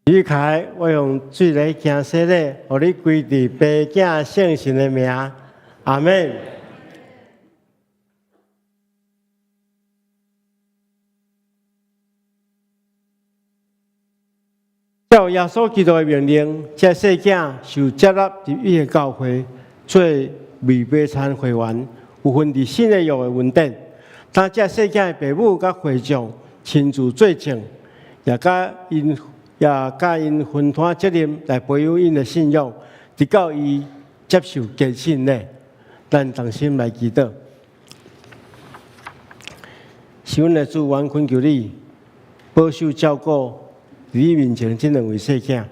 李凱，我用水來行洗禮，予你歸佇父子聖神的名，阿們。照耶穌基督的命令，這細囝受接納入伊的教會，做預備餐會員，有份佇新的約的恩典。當這細囝的爸母佮會眾親自做證，也佮𪜶分擔責任來培養𪜶的信仰，直到伊接受堅信禮。咱同心來祈禱。是阮的主，阮懇求你保守照顧佇你面前這兩位細囝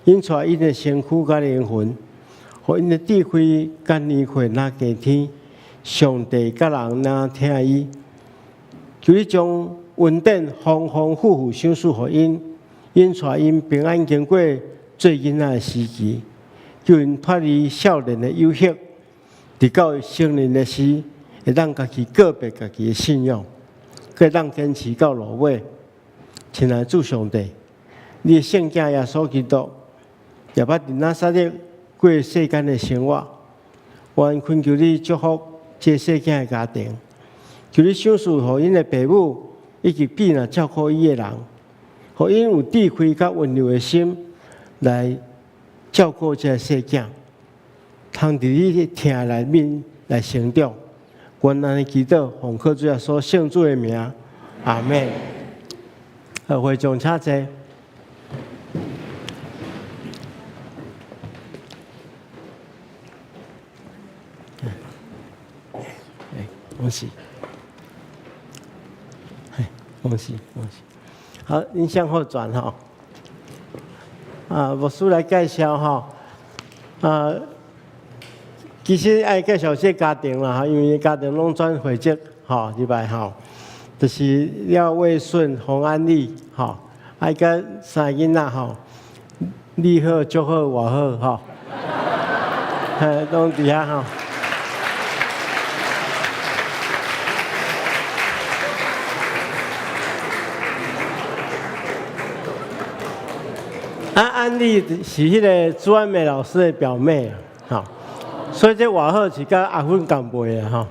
，𪜶帶𪜶的身軀佮靈魂，予𪜶的智慧佮年歲若加添，上帝佮人若疼伊，求你將恩典豐豐富富賞賜予𪜶，𪜶帶𪜶平安經過做囡仔的時期，叫𪜶脫離少年的誘惑，直到成年的時，會當家己告別家己的信仰，閣會當堅持到落尾。親愛主上帝，你的聖子耶穌基督，也捌佇拿撒勒過世間的生活。阮懇求你祝福這細囝的家庭，求你賞賜予𪜶的爸母以及庇護照顧伊的人，予𪜶有智慧佮溫柔的心來照顧這個細囝，通佇你的疼內面來成長。阮按呢祈禱，奉靠主耶穌聖子的名，阿們。好，會眾請坐。哎，恭喜！哎，恭喜恭喜！好，您向後轉哈。啊，牧師來介紹哈。啊，其實愛介紹這家庭啦，因為家庭攏轉會籍，吼，入來吼，就是廖衛順、洪安利，吼，愛佮三个囡仔吼，你好、祝好、我好，吼，嘿，攏佇遐吼。啊，安利是彼个朱安美老師的表妹，吼，所以這外號是佮阿芬仝輩的吼。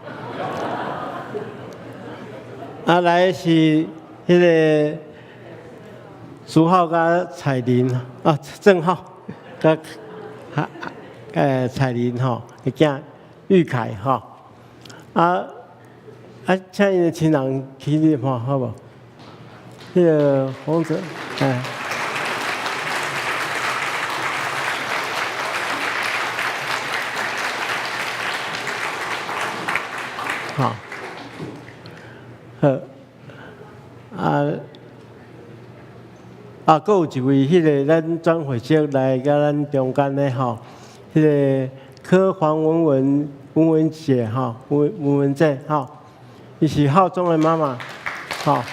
啊，來是彼个朱浩佮彩玲啊，鄭浩佮彩玲吼，的囝玉凱吼。啊啊，請𪜶的親人起立吼，好無？彼个洪哲，哎。好，好，啊啊，閣有一位，彼个咱轉會籍來佮咱中間的吼，彼个柯黃文文文文姐吼，文文文姐吼，伊是浩中的媽媽，吼，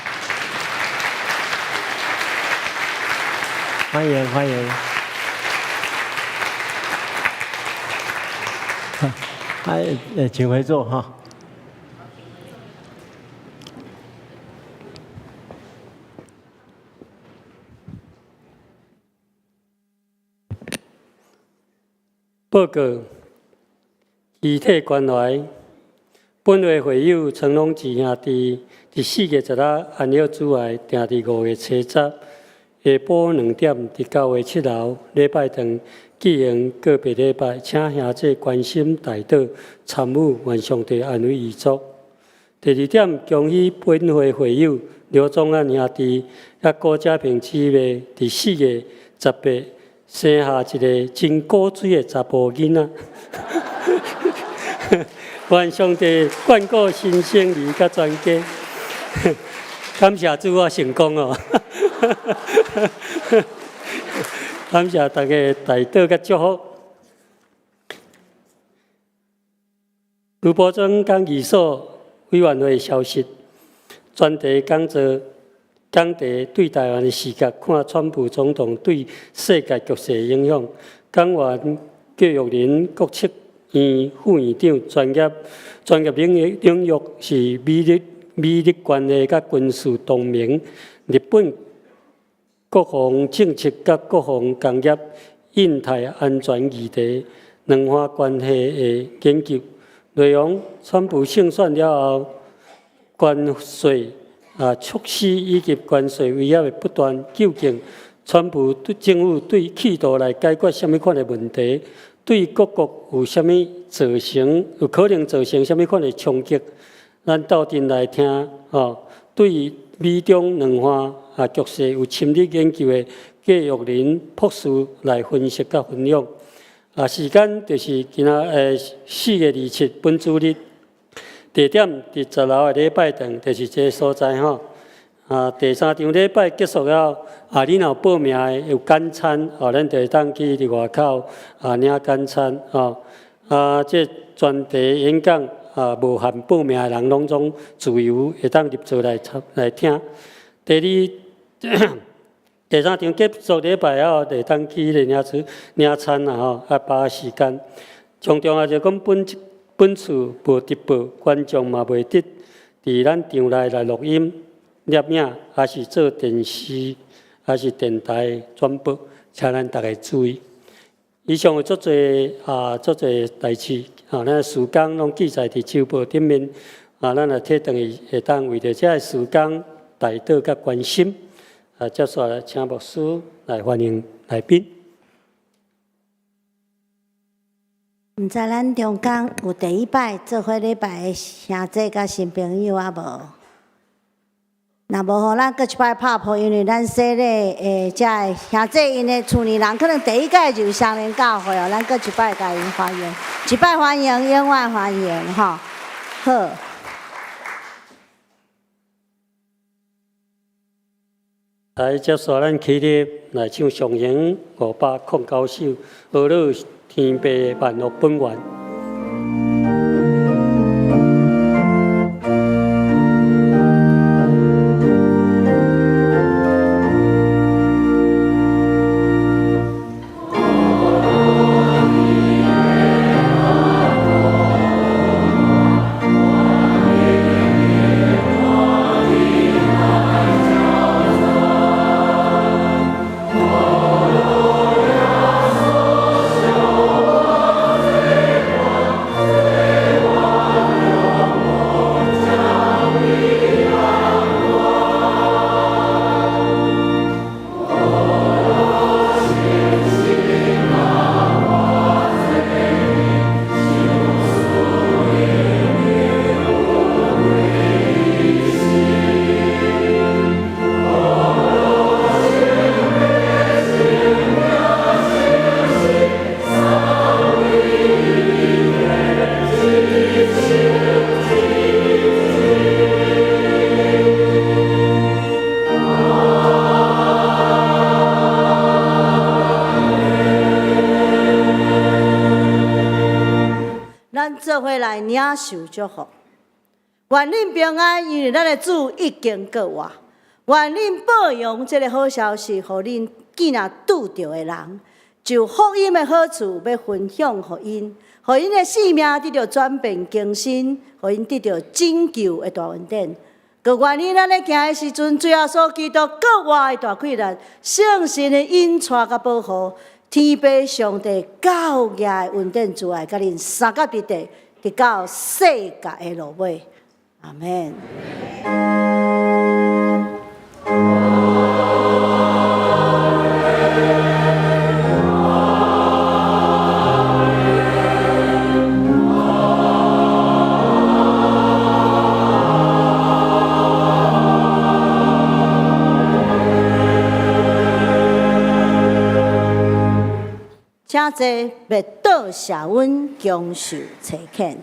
歡迎歡迎，哎，請回座哈。報告，肢體關懷。本會會友陳龍志兄弟，佇4月10日安息主愛，定佇5月70，下晡2點佇教會7樓禮拜堂舉行告別禮拜，請兄弟關心代禱參與，願上帝安慰遺族。第二點，恭喜本會會友劉宗安兄弟佮郭家平姊妹，佇4月18生下一个真古錐的查埔囡仔。願上帝眷顧新生兒佮全家。感謝主，我成功哦！感謝大家代禱佮祝福。盧寶莊講義所委員會消息，專題講座講題對台灣的視角看川普總統對世界局勢影響。講員郭玉林國策院副院長，專業領域是美日關係佮軍事同盟、日本國防政策佮國防工業、印太安全議題、兩岸關係的研究內容。川普勝選了後，關稅措施以及關稅威脅的不斷，究竟川普政府對企圖來解決啥物款的問題，對各國有啥物造成，有可能造成啥物款的衝擊？咱鬥陣來聽吼，對美中兩岸局勢有深入研究的郭玉林博士來分析佮分享。時間就是今仔4月27本主日，地點佇10樓的禮拜堂，就是這个所在吼。第三場禮拜結束了後，你若有報名的有簡餐，咱就會當去佇外口領簡餐吼。這專題演講無限報名的人攏總自由會當入座來參來聽。第二、第三場結束禮拜後，就會當去咧領餐領餐啦吼，把握時間。上重要就講本次無直播，觀眾嘛袂得佇咱場內來錄音、攝影，抑是做電視，抑是電台轉播，請咱逐家注意。以上有足濟足濟代誌，咱時間攏記載佇週報頂面，咱若提轉去會當為著這个時間代禱佮關心。接下來請牧師來歡迎來賓。毋知咱中間有第一擺做伙禮拜的兄弟佮新朋友啊無？若無吼，咱閣一擺拍噗，因為咱洗禮的遮个兄弟𪜶的厝裡人，可能第一屆就雙連教會哦，咱閣一擺共𪜶歡迎，一擺歡迎，永遠歡迎吼。好。來，接續咱起立來唱上行509首，呵咾天父萬福本願。咱做伙來領受祝福，願恁平安，因為咱的主已經復活。願恁報揚這个好消息，予恁見若拄著的人，就福音的好處欲分享予𪜶，予𪜶的性命得著轉變更新，予𪜶得著拯救的大恩典。閣願恁咱咧行的時陣，主耶穌基督復活的大氣力，聖神的引帶佮保護。天父上帝高額的恩典慈愛，佮恁相佮佇地，直到世界的落尾。阿們。兄弟欲倒謝阮享受差遣。